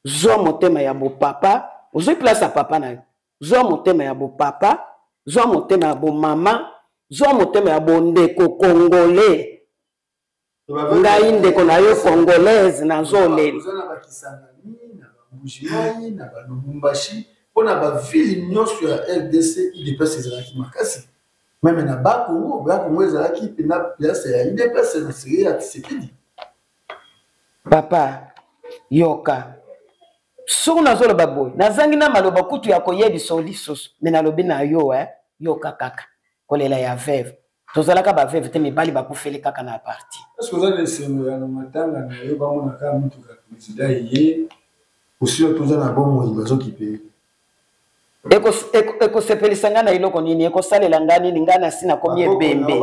Zwa motema ya bopapa, ozwi place ya papa na yo. Zwa motema ya bopapa, zwa motema ya bomama, zwa motema ya bondeko congolais. Ngai ndeko na yo congolaise nazolela. Oza na bakisangani, na bambujimayi, na balubumbashi, mpo na bavile nyonso ya RDC UDPS ezalaki makasi. Meme na Bakongo, Bakongo ezalaki mpena place ya UDPS na serie ya Tshisekedi. Papa, yoka, soki nazoloba boye, nazangi na maloba kutu ya koyebisa lisusu, me nalobi na yo, yoka kaka kolela ya veuve. Tozalaka baveuve te, mibali bakufeli kaka na parti. Est-ce oza na esengo ya na matanga na yo, bamonaka motuka président ye? Osila toza na bomoi, bazokipe. Ekosepelisa ngai na eloko nini? Ekosalela ngai nini? Ngai nasi nakomi ebembe.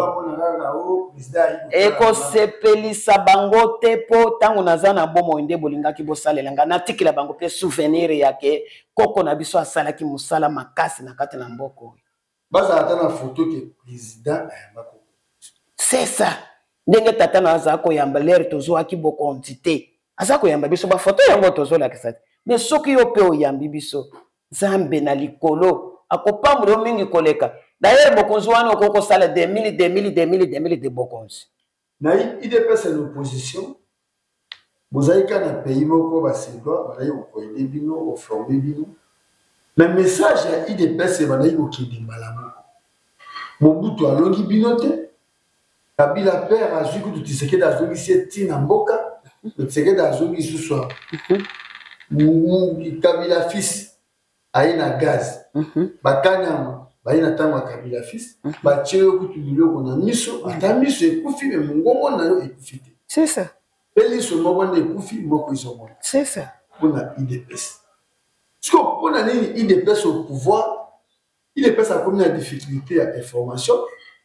Ekosepelisa bango te, mpo ntango naza na bomoi nde bolingaki bosalela ngai. Natikela bango mpe souvenir ya ke koko na biso asalaki mosala makasi na kati na mboka oyo. Bazala ata na foto ke président ayamba koko. C'est ça. Ndenge tata na aza koyamba lere tozwaki bokonzi te, aza koyamba biso, bafoto yango tozolakisa te. Me soki yo mpe oyambi biso, Nzambe na likolo akopambola yo mingi koleka. D'ailleurs, bokonzi wana okoki kosala 2000, 2000, 2000, 2000 de bokonzi. Na UDPS na opposition, bozali kaka na pays moko, basedwa bazali kokoede bino, koforme bino, mais message ya UDPS ebandaki kokende mbala moko. Mobutu alongi bino te, Kabila père azwi kutu Tshisekedi, azongisi ye ntina mboka. Tshisekedi azongi lisusu awa. Kabila fils aye na gaz, bakanyama baye na ntango ya Kabila fils, batie yo kutu biloko na miso, ata miso ekufi, me mongongo na yo ekufi te. C'est ça. Mpe liso moko nde ekufi, moko ezomona. C'est ça. Mpona UDPS siko, mpona nini UDPS au pouvoir, UDPS akomi na difficulté ya information,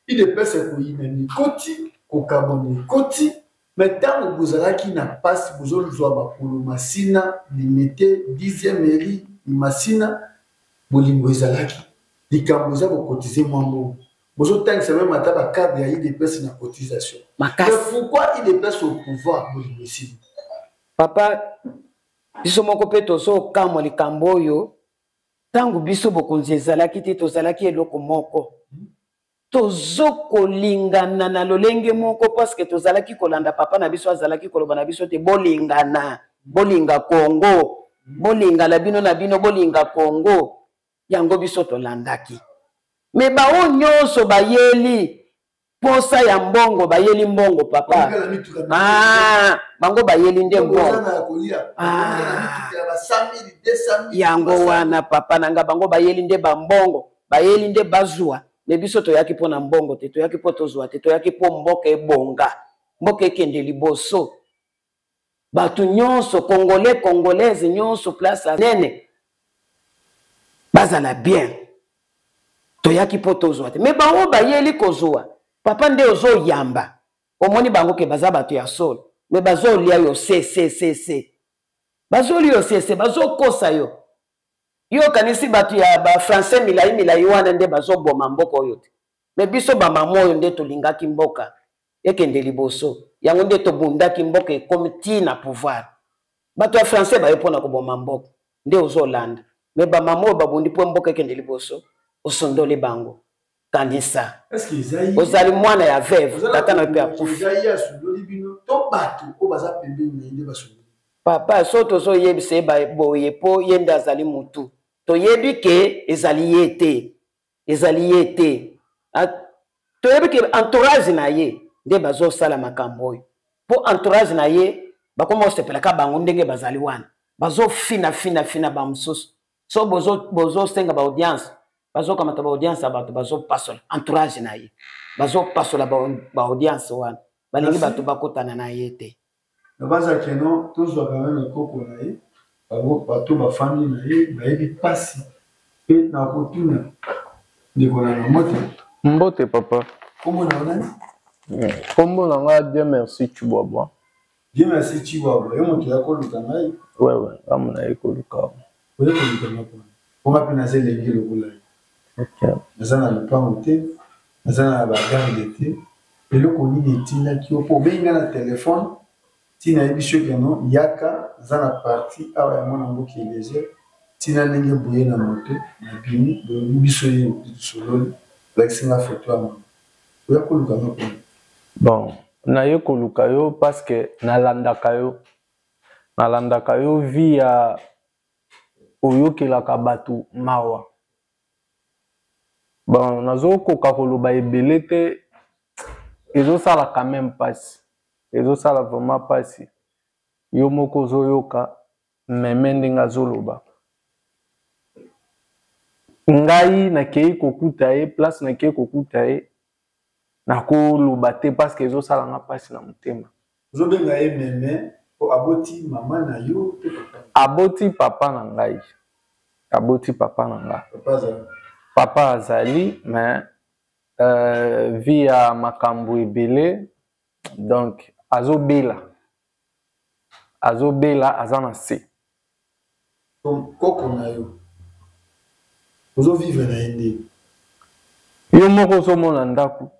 UDPS ekoyina mikoti, kokabona ekoti? Me ntango bozalaki na mpasi, bozozwa bakolo Masina, Limete, 10e mairie Masina, bolingo ezalaki. Likambo eza bokotize mwa mbongo, bozotangisa meme ata bacadre ya UDPS na cotisation. Makasi. Mais pourquoi UDPS au pouvoir, bolingo esili? Papa, biso moko mpe tozokamwa likambo oyo. Ntango biso bokonzi ezalaki te, tozalaki eloko moko, tozokolingana na lolenge moko, parce tozalaki kolanda papa na biso. Azalaki koloba na biso te: bolingana, bolinga Kongo, bolingana bino na bino, bolinga Kongo. Yango biso tolandaki. Me baoyo nyonso bayeli posa ya mbongo, bayeli mbongo papa. Ah, bango bayeli nde mbongo. Ah, yango wana papa na nga, bango bayeli nde bambongo, bayeli nde bazwa. Me biso toyaki mpo na mbongo te, toyaki mpo tozwa te, toyaki mpo mboka ebonga, mboka ekende liboso. Bato nyonso, congolais, congolaise nyonso, place nene. Bazala bien. Toyaki mpo tozwa te. Mais bango bayeli kozwa. Papa nde ozoyamba. Omoni bango ke baza bato ya solo. Mais bazolia yo se se se se. Bazolia yo se se, bazokosa yo. Yo okanisi bato ya ba français milai milai wana nde bazoboma mboka oyo te. Mais biso ba mama oyo nde tolingaki mboka ekende liboso. Yango nde tobundaki mboka ekomi ti na pouvoir. Bato ya français baye mpona koboma mboka nde ozolanda. Mais ba mama oyo babundi mpo mboka ekende liboso, osundoli bango. Kanisa. Ozali mwana ya veuve, tata na yo mpe akufi. Papa, so tozoyebisa ye boye mpo ye nde azali motu. Toyebi ke ezali ye te. Ezali ye te. Toyebi ke entourage na ye nde bazosala makambo oyo. Mpo entourage na ye bakoma kosepelaka bango ndenge bazali wana. Bazofina fina fina ba mosusu. So bozosenga ba audience, bazokamata ba audience ya bato, bazopasola entourage na ye. Bazopasola ba audience wana. Balingi bato bakutana na ye te. Nabanza keno tozwaka meme koko na ye, bango bato bafandi na ye bayebi pasi pe na kotuna ndeko na nga mbote. Mbote papa. Kombo na yo nani? Kombo na nga Dieu merci Tshibwabwa. Dieu merci Tshibwabwa, yo moto ya koluka ngai? Ouais ouais, nga moto naye koluka yo. Oye koluka nga pona? Po nga pe naza elengi lokola yo. Okay. Naza na lopango te, naza na ba garde te. Eloko nini etindaki yo po obengi nga na telephone ti nayebisi yo que non yaka naza na parti awa ya mwana mboka Eliezer ti na ndenge boye na moto nabimi bolobi biso ye tosololi olakisi nga photo ya mama oya koluka nga pona Bon, naye koluka yo parce que nalandaka yo. Nalandaka yo vie ya oyokelaka bato mawa. Bon, nazokoka koloba ebele te, ezosala quand même pasi. Ezosala vraiment pasi. Yo moko ozoyoka meme ndenge azoloba. Ngai nakei kokuta ye, place nakei kokuta ye, nakoloba te parce que ezosala nga pasi na motema. Ozobenga ye meme po aboti mama na yo to papa? Aboti papa na ngai. Aboti papa na nga. Papa azali? Papa azali, mais vie ya makambo ebele, donc azobela. Azobela, aza na se. Donc koko na yo ozo vivre na ye nde? Yo moko ozomona ndako,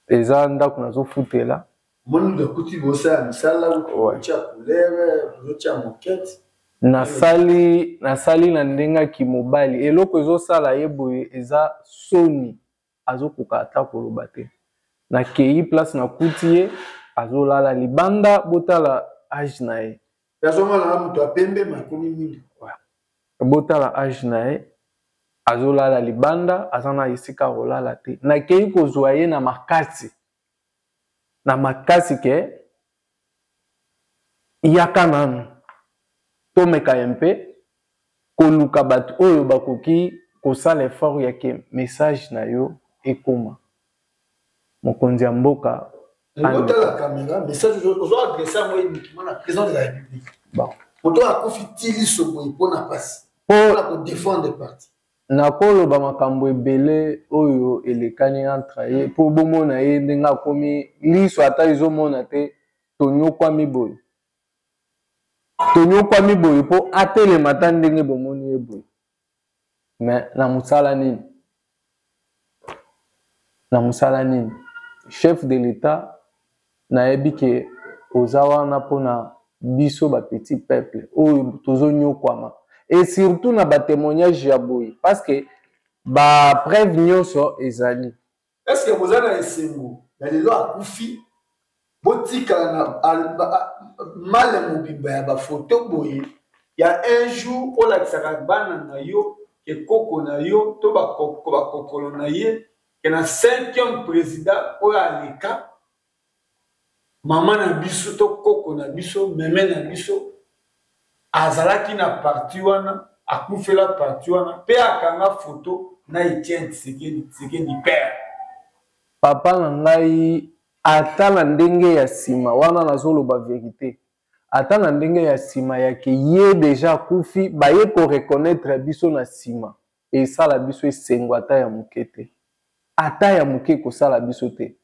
eza ndako nazofutela. Omoni mutu akuti bosala misala, otia couleur, ozotia moquette. Nasali, nasali na ndenge ya kimobali. Eloko ezosala ye boye eza soni, azokoka ata koloba te. Nakeyi place nakuti ye, azolala libanda, botala age na ye. Azomona na moto ya pembe mais akomi mwindu. Botala age na ye, azolala libanda, aza na esika kolala te. Nakeyi kozwa ye na makasi. Na makasi ke yaka nanu tomeka ye mpe koluka bato oyo bakoki kosala effort ya ke message na yo ekoma. Mokonzi ya mboka Otala caméra, message ozo adresser yango uniquement na président de la République. Bon. Moto akufi ti liso boye mpo na pasi. Mpo na ko défendre parti. Nakoloba makambo ebele oyo elekani entre ye mpo bomona ye ndenge akomi liso ata ezomona te, tonyokwami boye. Tonyokwami boye mpo atelema ata ndenge bomoni ye boye. Mais na mosala nini? Na mosala nini? Chef de l'État, nayebi ke oza wana mpona biso ba petit peuple oyo tozonyokwama. Et surtout na ba témoignage ya boye, parce que ba preuve nyonso ezali. Est-ce que boza na esengo ya lelo akufi botikala na male mobimba ya ba photo boye ya un jour olakisaka bana na yo ke koko na yo to bakokolo na ye ke na 5e président oyo aleka mama na biso to koko na biso meme na biso azalaki na parti wana, akufela parti wana pe akanga photo na Etienne Tshisekedi, Tshisekedi père. Papa na ngai ata na ndenge ya sima wana nazoloba verite, ata na ndenge ya sima ya ke ye deja akufi, baye ko reconnaitre biso na sima. Esala biso esengo ata ya moke te. Ata ya moke ekosala biso te.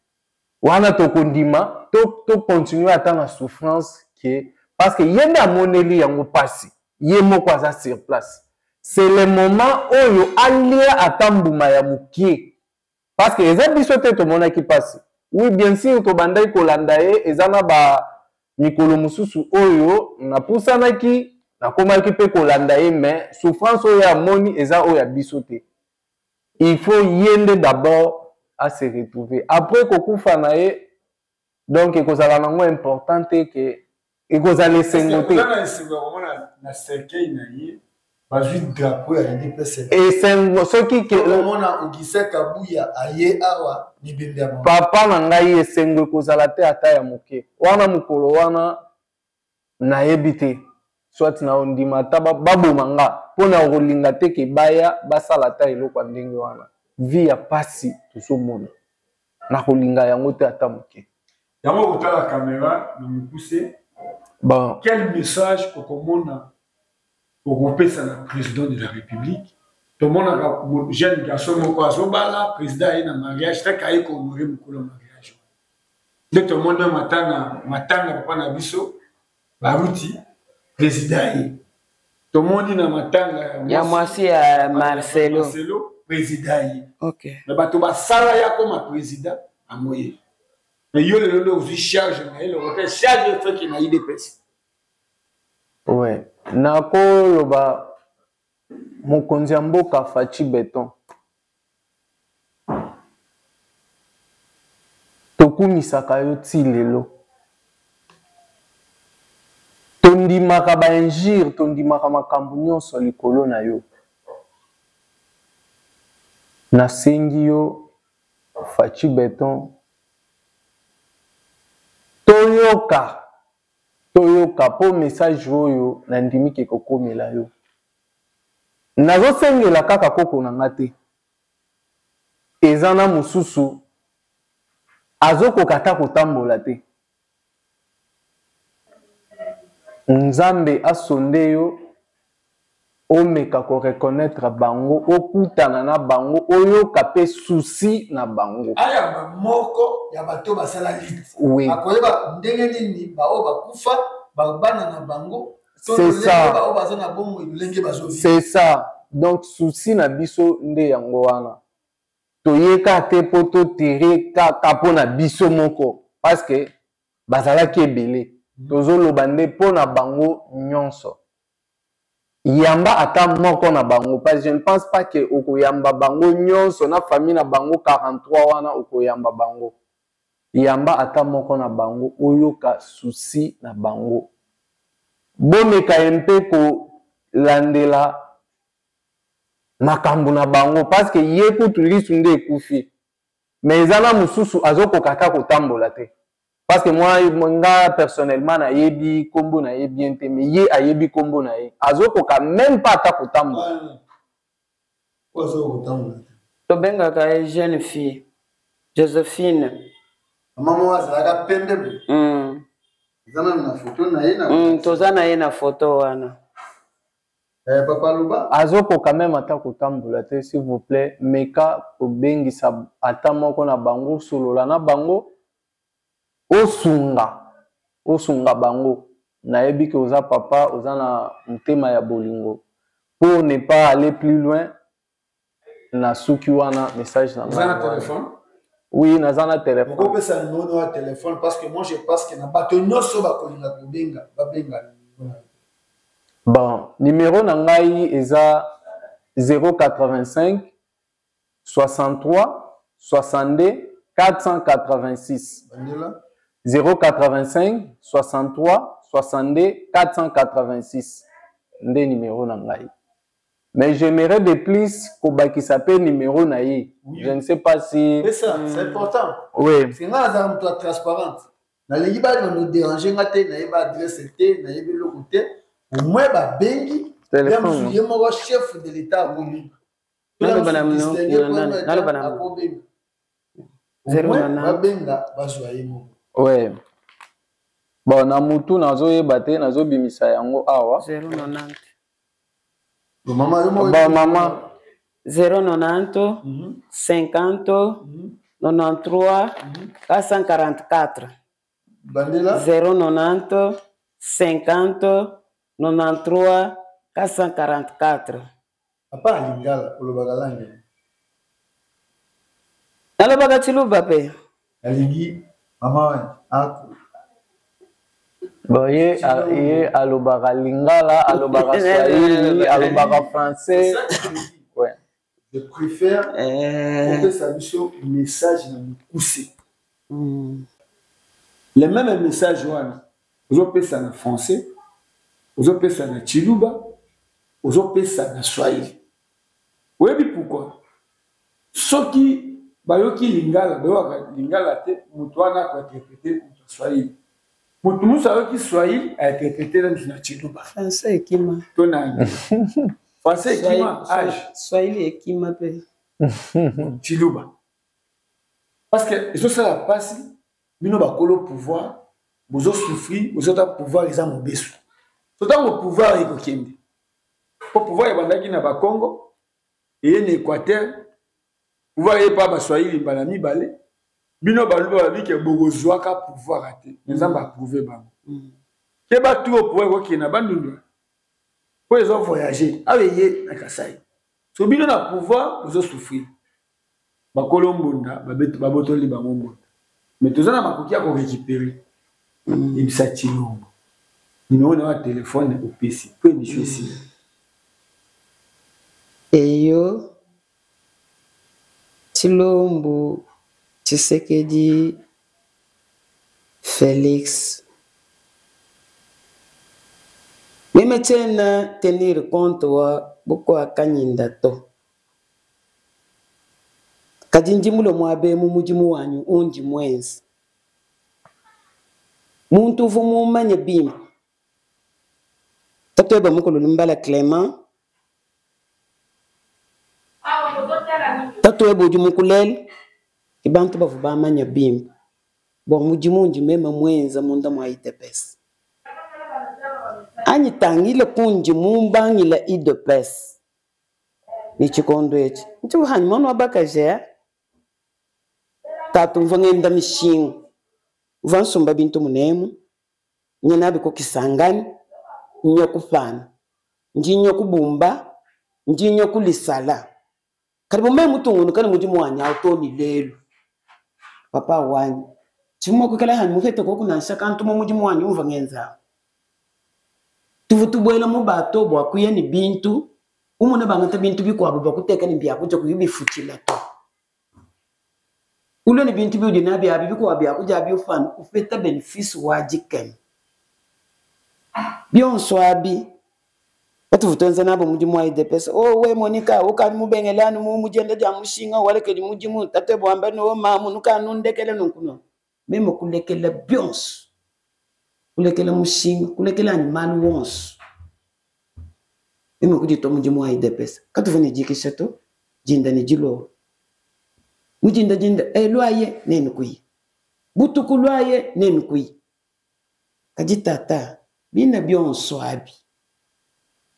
Wana tokondima to, to continuer ata na souffrance ke parce que ye nde amoneli yango pasi. Ye moko aza sur place. C'est le moment oyo alia ata mbuma ya moke. Parce que eza biso te tomonaki pasi. Oui, bien sûr tobandaki kolanda ye, eza na ba mikolo mosusu oyo napusanaki, nakomaki mpe kolanda ye, mais souffrance oyo amoni eza oyo ya biso te. Il faut ye nde d'abord a se retrouver. Après kokufa na ye, donc ekozala nango important te ke ekozala esengo te. Oza na esengo ya komona na cercueil na ye bazwi drapeau ya udps. Esengo soki ke omona Augustin Kabuya aye awa mibembe ya mama. Papa na ngai, esengo ekozala te ata ya moke. Wana mokolo wana nayebi te soit na ondima ata baboma nga mpo na kolinga te ke baya basala ata eloko ya ndenge wana. Vie ya pasi tozomona, nakolinga yango te ata moke. Yango kotala kamera na mokuse. Bon. Quel message okomona okopesa na président de la République? Tomonaka jeune garçon moko azobala, président aye na mariage, kaka aye kohonore mokolo ya mariage. Nde tomoni matanga, matanga papa na biso Baruti, président ye. Tomoni na matanga ya mwasi ya Marcelo, Marcelo président ye. Okay. Mais bato basala ya koma président amoye. Mais yo lelo nde ozwi charge na ye, loko te charge efeki na UDPS. Ouais. Nakoloba mokonzi ya mboka Fatshi Beton, tokumisaka yo ti lelo, tondimaka ba injure, tondimaka makambo nyonso likolo na yo. Nasengi yo Fatshi Beton, toyoka toyoka po message oyo nandimi ke ekokomela yo. Nazosengela kaka koko na nga te, eza na mosusu azokoka ata kotambola te. Nzambe asonde yo omeka ko reconnaitre bango, okutana na bango, oyoka pe souci na bango. Ayamba moko ya bato basala lite. Oui. Akoyeba ndenge nini baoyo bakufa, bana na bango, C'est ça. Baoyo baza na bomoi lolenge bazovi. C'est ça. Donc souci na biso nde yango wana. Toyeka te po to tirer kaka po na biso moko parce que bazalaki ebele. Tozoloba nde po na bango nyonso. Yamba ata moko na bango parce que je ne pense pas que okoyamba bango nyonso na famille na bango 43 wana okoyamba bango. Yamba ata moko na bango oyoka souci na bango. Bomeka ye mpe kolandela makambo na bango parce que ye kutu lisu nde ekufi mais eza na mosusu azokoka ata kotambola te. Parce que moi, nga personnellement nayebi kombo na ye bien te, mais ye ayebi kombo na ye. Azokoka même pas ata kotambola. Tobengaka ye jeune fille Josephine. Mama moko azalaka pembe boye. Eza nanu na photo na ye na. Toza na ye na photo wana. Eh, papa loba. Azokoka même ata kotambola te, s'il vous plaît, meka kobengisa ata moko na bango, solola na bango, osunga, osunga bango. Nayebi ke oza papa, oza na motema ya bolingo. Pour ne pas aller plus loin, na suki wana message na Oza na téléphone? Oui, naza na téléphone. Okopesa numéro ya téléphone parce que moi je pense que na bato nyonso bakolinga kobenga, babenga numéro na yo. Bon, numéro na ngai eza 085 63 62 486. Bandela. 085 63 62 486 nde numéro na ngai. Mais j'aimerais de plus kobakisa pe numéro na ye. Oui. Je ne sais pas si... C'est ça, c'est important. Oui. Parce que nga nazala moto ya transparente. Nalingi ba no déranger nga te, nayebi adresse te, nayebi eloko te. Au moins babengi, Téléphone. ye moko chef de l'État akobenga. Naloba na mno, naloba na mno. Akobenga. Au Zéro moins nana. babenga bazwa ye moko. Ouais. Bon, na mutu nazoyeba te, nazobimisa yango awa. 090. Bon, mama, yo moko. Bon, mama. 090 50 93 444. Bandela. 090 50 93 444. Papa lingala olobaka langue? Nalobaka tshiluba mpe. Nalingi mama wani ako. Bon, ye, ye alobaka lingala, alobaka swahili, alobaka français. Ouais. Je préfère opesa biso message na mokuse. Le même message wana ozopesa na français, ozopesa na tshiluba, ozopesa na swahili. Oyebi pourquoi? Soki bayoki lingala, bayokaka lingala te, moto wana akointerprete moto ya swahili. Moto mosusu ayoki swahili, ainterprete na mosu na tshiluba. Français ekima. To na anglais. Français ekima age. Swahili ekima mpe. Tshiluba. Parce que ezosala mpasi bino bakolo pouvoir bozosouffrir, bozota pouvoir eza mobesu. So ntango pouvoir ekokende, po pouvoir ebandaki na Bakongo, eye na Équateur, pouvoir eye pa Baswahili mbala mibale, bino Baluba babi ke bokozwaka pouvoir te, Nzambe approuve bango. Ke batu oyo pouvoir ekokende na Bandundu, po ezo voyager, awa eye na Kasai. So bino na pouvoir bozosouffrir. Bakolo mbunda babotoli bango mbunda. Mais toza na makoki ya korécupérer. Yebisa Tshilombo. Numéro na yo ya téléphone opesi po émission esila. Eyo Tshilombo Tshisekedi Félix. Meme tsena tenir compte wa bukua kanyinda to. Kadi ndi mulue muaba emu mudimu wanyi undi muenze. Muntu uvua mumanye bimpe tatuebe mukulu Lumbala Clement, tatuebe udi mukulele, ke bantu bavua bamanye bimpe bua mudimu undi meme muenza munda mua UDPS. Anyi tangile kundi mumbangila UDPS ne tshikondo etshi ntshivua hanyi muana wa bakaji eh? Tatu mvua ngenda mishinga, mvua nsumba bintu munemu, nye nabi ku Kisangani, nye kupana, ndi nye kubumba, ndi nye kulisala. Kadi bu meme mutungunuka ne mudimu wanyi awu too ne lelu, papa wanyi, tshivua mua kuikala hanyi mupete koku nansha kantu mu mudimu wanyi umvua ngenza awu. Tuvua tubuela mu bato bua kuya ne bintu, umona bangata bintu bikuabu bua kuteka ne biakudia kuyi bifutshila to. Ulue ne bintu biudi nabi abi bikuabu biakudia abi ufana upeta benefice wa dikema. Bionso abi patuvua tuenza nabo mudimu wa UDPS, oh we Monica, ukadi mubengele anu mu mudienda dia mushinga, walekedi mudimu, tate bwamba ne oh mamu nukanu ndekele nunku nunku. Meme kulekela bionso, kulekela mushinga, kulekela anyi malu wonso. Meme kuditua mudimu wa UDPS. Katuvua ne dikisha to, dinda ne dilolo. Mu dinda dinda, luaye nenu kuyi. Butuku luaye nenu kuyi. Kadi tata, bina bionso abi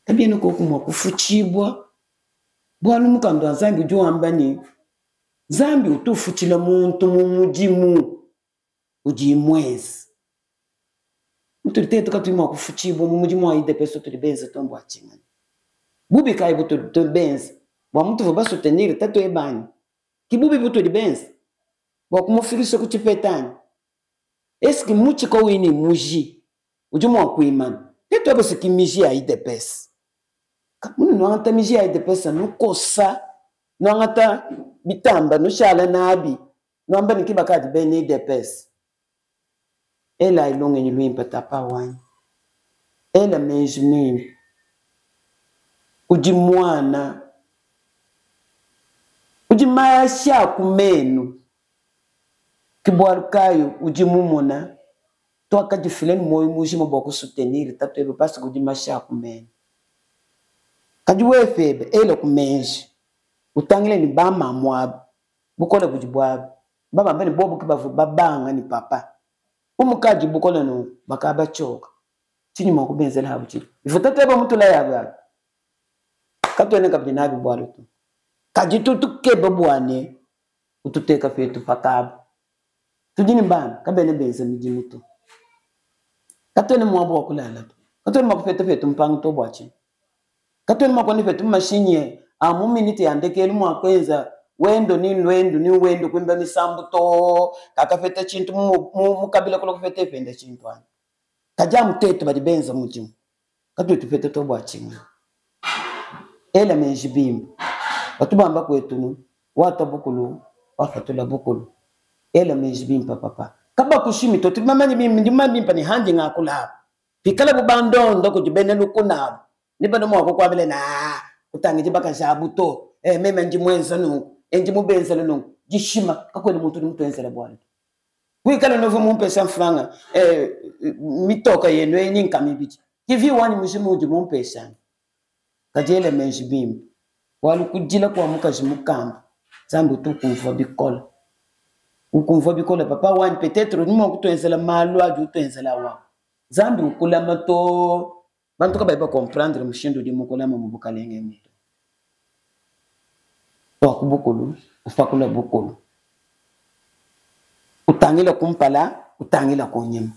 kabiena koku mua kufutshibua, bualu mukanda wa Nzambi udi wamba ne, Nzambi utu ufutshila muntu mu mudimu udi muenze. Mutudi tetu katuyi mua kufutshibua mu mudimu wa UDPS utudi benze to mbua tshinganyi? Bubi kayi butudi benze bua mutuvua basoutenir tatu ebanyi? Ki bubi butudi benze bua kumufikisha ku tshipeta anyi? Est-ce que mutshi kawuyi ne muji udi mua kuimana? Tetu aba se ki miji ya UDPS. Munu nuangata miji ya UDPS nukosa, nuangata bitamba nushala nabi, nuamba ne ki bakadi bena UDPS. Ela ilongenyi luimpe tapa wanyi. Ela meji mimpe. Udi mwana. Udi mashi a ku menu. Ke bualu kayi udi mumona tuakadifila ne muoyo mujima bua kusutenir tatu ebe parce que udi mashi a ku menu. Kadi wewe pebe ela ku meji, utangile ne bamamu aba bukole budi buabu, babamba ne bobu ke bavua babanga ne papa. Bu mukadi bukole nunku bakabatshioka, tshinyi mua kubenzela habu tshinyi? Bivua tatu ebe mutulaye abu abi, katuena kabidi nabi bualu to. Kadi tutu tukeba bua ne ututeka petu pa kaba. Tudi ne bana kabena benza midimu to. Katuena muaba wa kulala to. Katuena mua kupeta petu mpangu to bua tshinyi? Katuena mua kuenda petu mu mashinyi a mu minite ya ndekelu mua kuenza wendo ni luendu ni wendo kuimba misambu to. Kakapeta tshintu mu, mu, mu kabila kula kupeta penda tshintu anyi. Kadi amu tetu badi benza mudimu. Katuyi tupeta to bua tshinyi? Ela meji bimpe. Batu bamba kuetu nu, wata bukulu, wapatula bukulu. Ela meji bimpe papa. Kabakushimi to, tudi bamanye bimpe, ndi mumanye bimpe ne handi ngakula apa. Pikalabu bandonda kudi bena lukuna abu, ne bana mua kukuambila ne, ah, kutangidi bakaji abu to, eh, meme ndi muenza nunku, eh, ndi mubenzele nunku. Dishima, kakuena muntu udi mutuenzele bualu to. Kuikala nuvua mumpesha mfranga, eh, mitoka yenu eyi ni nkama ibidi. TV wanyi mujima udi mumpesha. Kadi ela meji bimpe. Bualu kudila kua mukaji mukamba, Nzambi utu ukumvua bikole. Ukumvua bikole papa wanyi, peut-etre udi mua kutuenzela malu adi utuenzela awa. Nzambi ukulama to. Bantu kabayi ba comprendre mushindu udi mukulama mu bukalenge emu to. Tua ku bukulu, upakula bukulu. Utangila kumpala, utangila kunyima.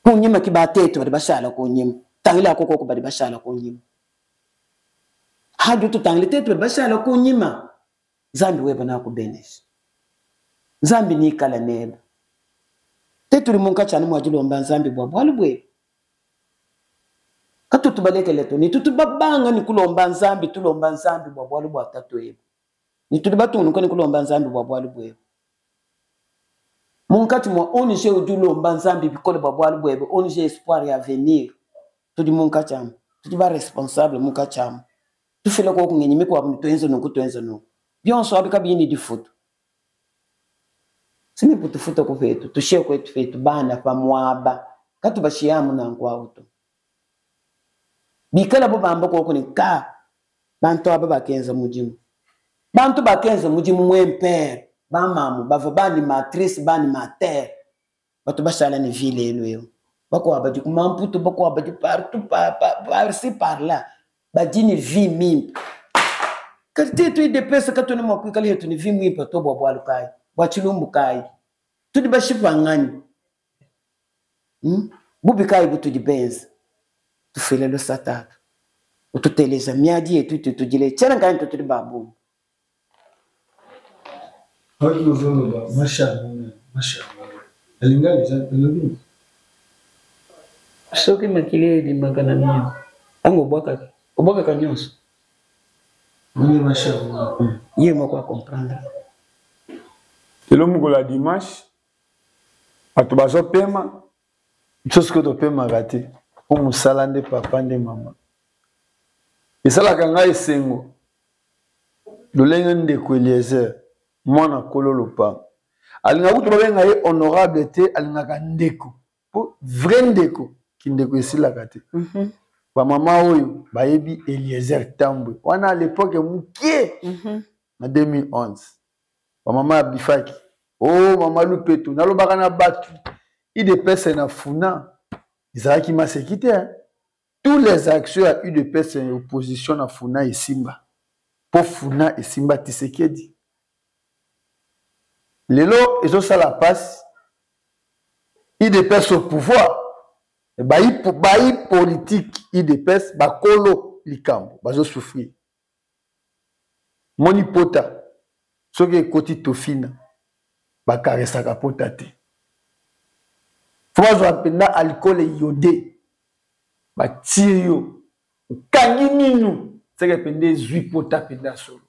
Kunyima ki batetu badi bashala kunyima. Tangila koko badi bashala kunyima. Hadi tutangile tetu badi bashala kunyima. Nzambi weba nakubenesha. Nzambi nikala nebe. Tetu uli munkatshi anu mua dilomba Nzambi bua bualu buebe. Katutu balekele to, ne tutu babanga ne kulomba Nzambi, tulomba Nzambi bua bualu bua tatu ebe. Ne tudi batungunuka ne kulomba Nzambi bua bualu buebe. Munkatshi mua ONG udi ulomba Nzambi bikole bua bualu buebe, ONG Espoir et Avenir, tudi munkatshi amu, tudi ba responsable munkatshi amu. Tufila koku ngenyi mikuabu ne tuenze nunku, tuenze nunku. Bionso abi kabiyi ne difutu. Simipu tufuta ku petu, tushiye kuetu petu bana pa muaba. Katubashiye amu nanku awu to. Bikala bo bamba koku ne ka, bantu aba bakenza mudimu. Bantu bakenza mudimu mu MPR, ba mamu bavua ba animatrice, ba animateur, batu bashala ne vie lelu eu. Bakuabu badi ku Mamputu, bakuabu badi partout, par, par, par ci par là. Badi ne vie mimpe. Kadi tetu UDPS katuena mua kuikala hetu ne vie muimpe to bua bualu kayi? Bua tshilumbu kayi? Tudi bashipa nganyi? Bubi kayi butudi benze? Tufuile lusa Tatu. Ututeleja miadi yetu itu tudile. Tshiena nkayanyi to tudi ba bungi. Soki ozoloba masha masha na lingala eza elobi nini? Soki makila ebimaka na miyo tango obwakaka obwakaka nyonso. Nini masha Ye moko a comprendre. Lelo mokolo ya dimanche bato bazopema. Biso sikoyo topemaka te po mosala nde papa nde mama. Esalaka ngai esengo lolenge ndeko Eliezer mwana kolo lopango alingaka kutu babenga ye honorable te, alingaka ndeko po vrai ndeko kindeko esilaka te. Ba mama oyo bayebi Eliezer Tambwe wana à l'époque mukie na 2011 ba mama ya bifaki oh mama Lupeto nalobaka na batu UDPS na Funa ezalaki maseki te hein. Tous les actions ya UDPS ya opposition na Funa esimba po Funa esimba Tshisekedi. Lelo ezosala pasi UDPS au pouvoir bayi, bayi politique UDPS bakolo likambo bazo souffrir. Moni pota soki ekoti tofina bakaresaka pota te. Fo bazwa mpenza alcool iode batie yo okangi minu seke mpenza ezwi pota mpenza solo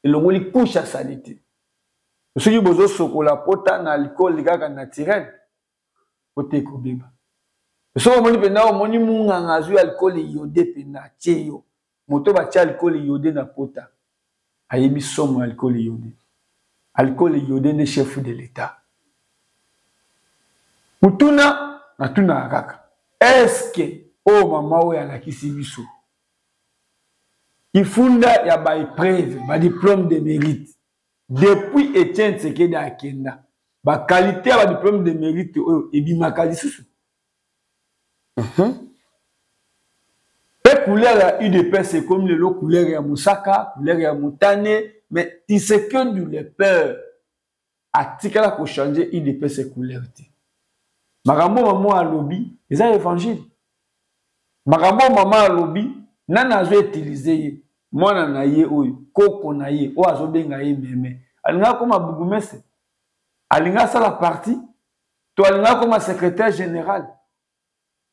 elongoli couche ya salite. Soki bozosokola pota na alcool kaka naturel pota ekobeba. Soki omoni mpenza omoni munganga azwi alcool iode mpenza atie yo moto batie alcool iode na pota ayebi somo ya alcool iode. Alcool iode nde chef de l'etat. Mutuna natunaka kaka est-ce que oyo mama oyo alakisi biso kifunda ya ba épreuve ba diplôme de mérite depuis Etienne Tshisekedi akenda ba qualité ya ba diplôme de mérite oyo ebimaka lisusu? Pe couleur ya UDPS ekomi lelo couleur ya mosaka, couleur ya motane, mais Tshisekedi le peur atikala ko changer UDPS couleur te. Makambo mama alobi eza évangile. Makambo mama alobi nani azo utiliser ye mwana na ye oyo koko na ye oyo azobenga ye meme alinga akoma bourgmestre, alinga asala parti to alinga akoma secrétaire général.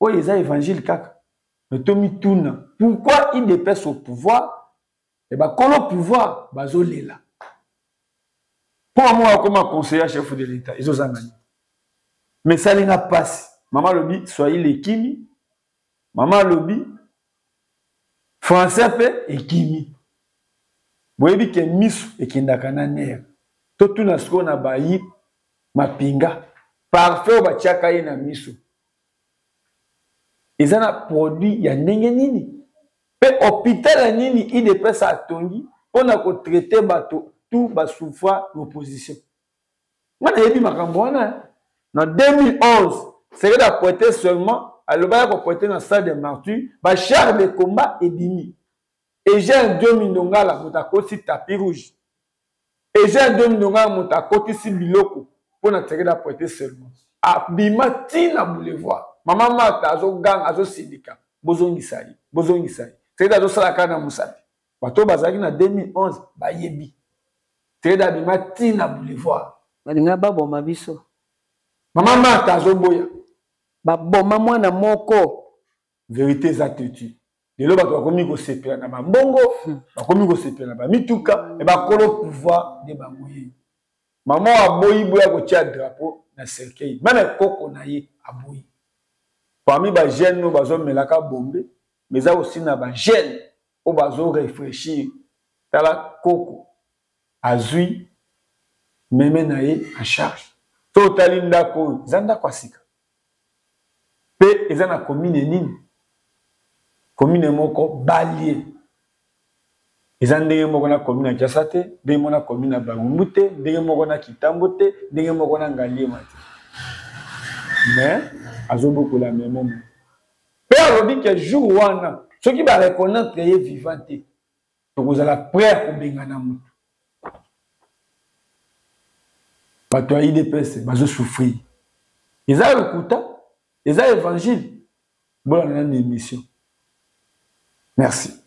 Oyo eza évangile kaka. Mais tomituna pourquoi UDPS au pouvoir et bakolo pouvoir bazolela. Mpo mama akoma conseiller chef de l'État ezozanga nini? Mais esalinga mpasi. Mama alobi swahili ekimi, mama alobi français mpe ekimi. Boyebi ke misu ekendaka na nerf. Totuna sikoyo na bayi mapinga parfait oyo batiaka ye na misu eza na produit ya ndenge nini? Mpe hôpital ya nini UDPS atongi mpona kotraite bato tout basouffra l'opposition? Nga nayebi makambo wana. Na 2011 Tshisekedi apointe seulement, alobaki akopointe na stade de martyr, bachar de combat ebimi. Eugène Diomi Ndongala moto akotisi tapis rouge. Eugène Diomi Ndongala moto akotisi biloko mpona Tshisekedi apointe seulement. Abima ti na boulevard. Mama Martha azoganga, azosindika, bozongisa ye, bozongisa ye. Tshisekedi azosala kaka na mosapi. Bato bazalaki na 2011 bayebi. Tshisekedi abima ti na boulevard. Balinga baboma biso. Mama Martha azoboya. Baboma mwana moko. Vérité eza têtu. Lelo bato bakomi kosepela na bambongo, bakomi kosepela na bamituka, me bakolo pouvoir nde bango ye. Mama aboyi boya kotia drapeau na cercueil, meme koko na ye aboyi. Parmi ba jeunes oyo bazomelaka bombe, mais eza aussi na ba jeunes oyo bazo réfléchir. Tala koko azwi meme na ye en charge. To otali ndako oyo, eza ndako ya sika. Pe eza na commune nini? Commune moko balie. Eza ndenge moko na commune ya Kinshasa te, ndenge moko na commune ya Barumbu te, ndenge moko na Kitambo te, ndenge moko na Ngaliema te. Mais azobokola meme meme. Pe alobi ke jour wana soki ba reconnaître ye vivant te, tokozala prêt ya kobengana motu. Bato ya UDPS bazo souffrir. Eza lokuta, eza évangile. Bolanda nanu émission. Merci.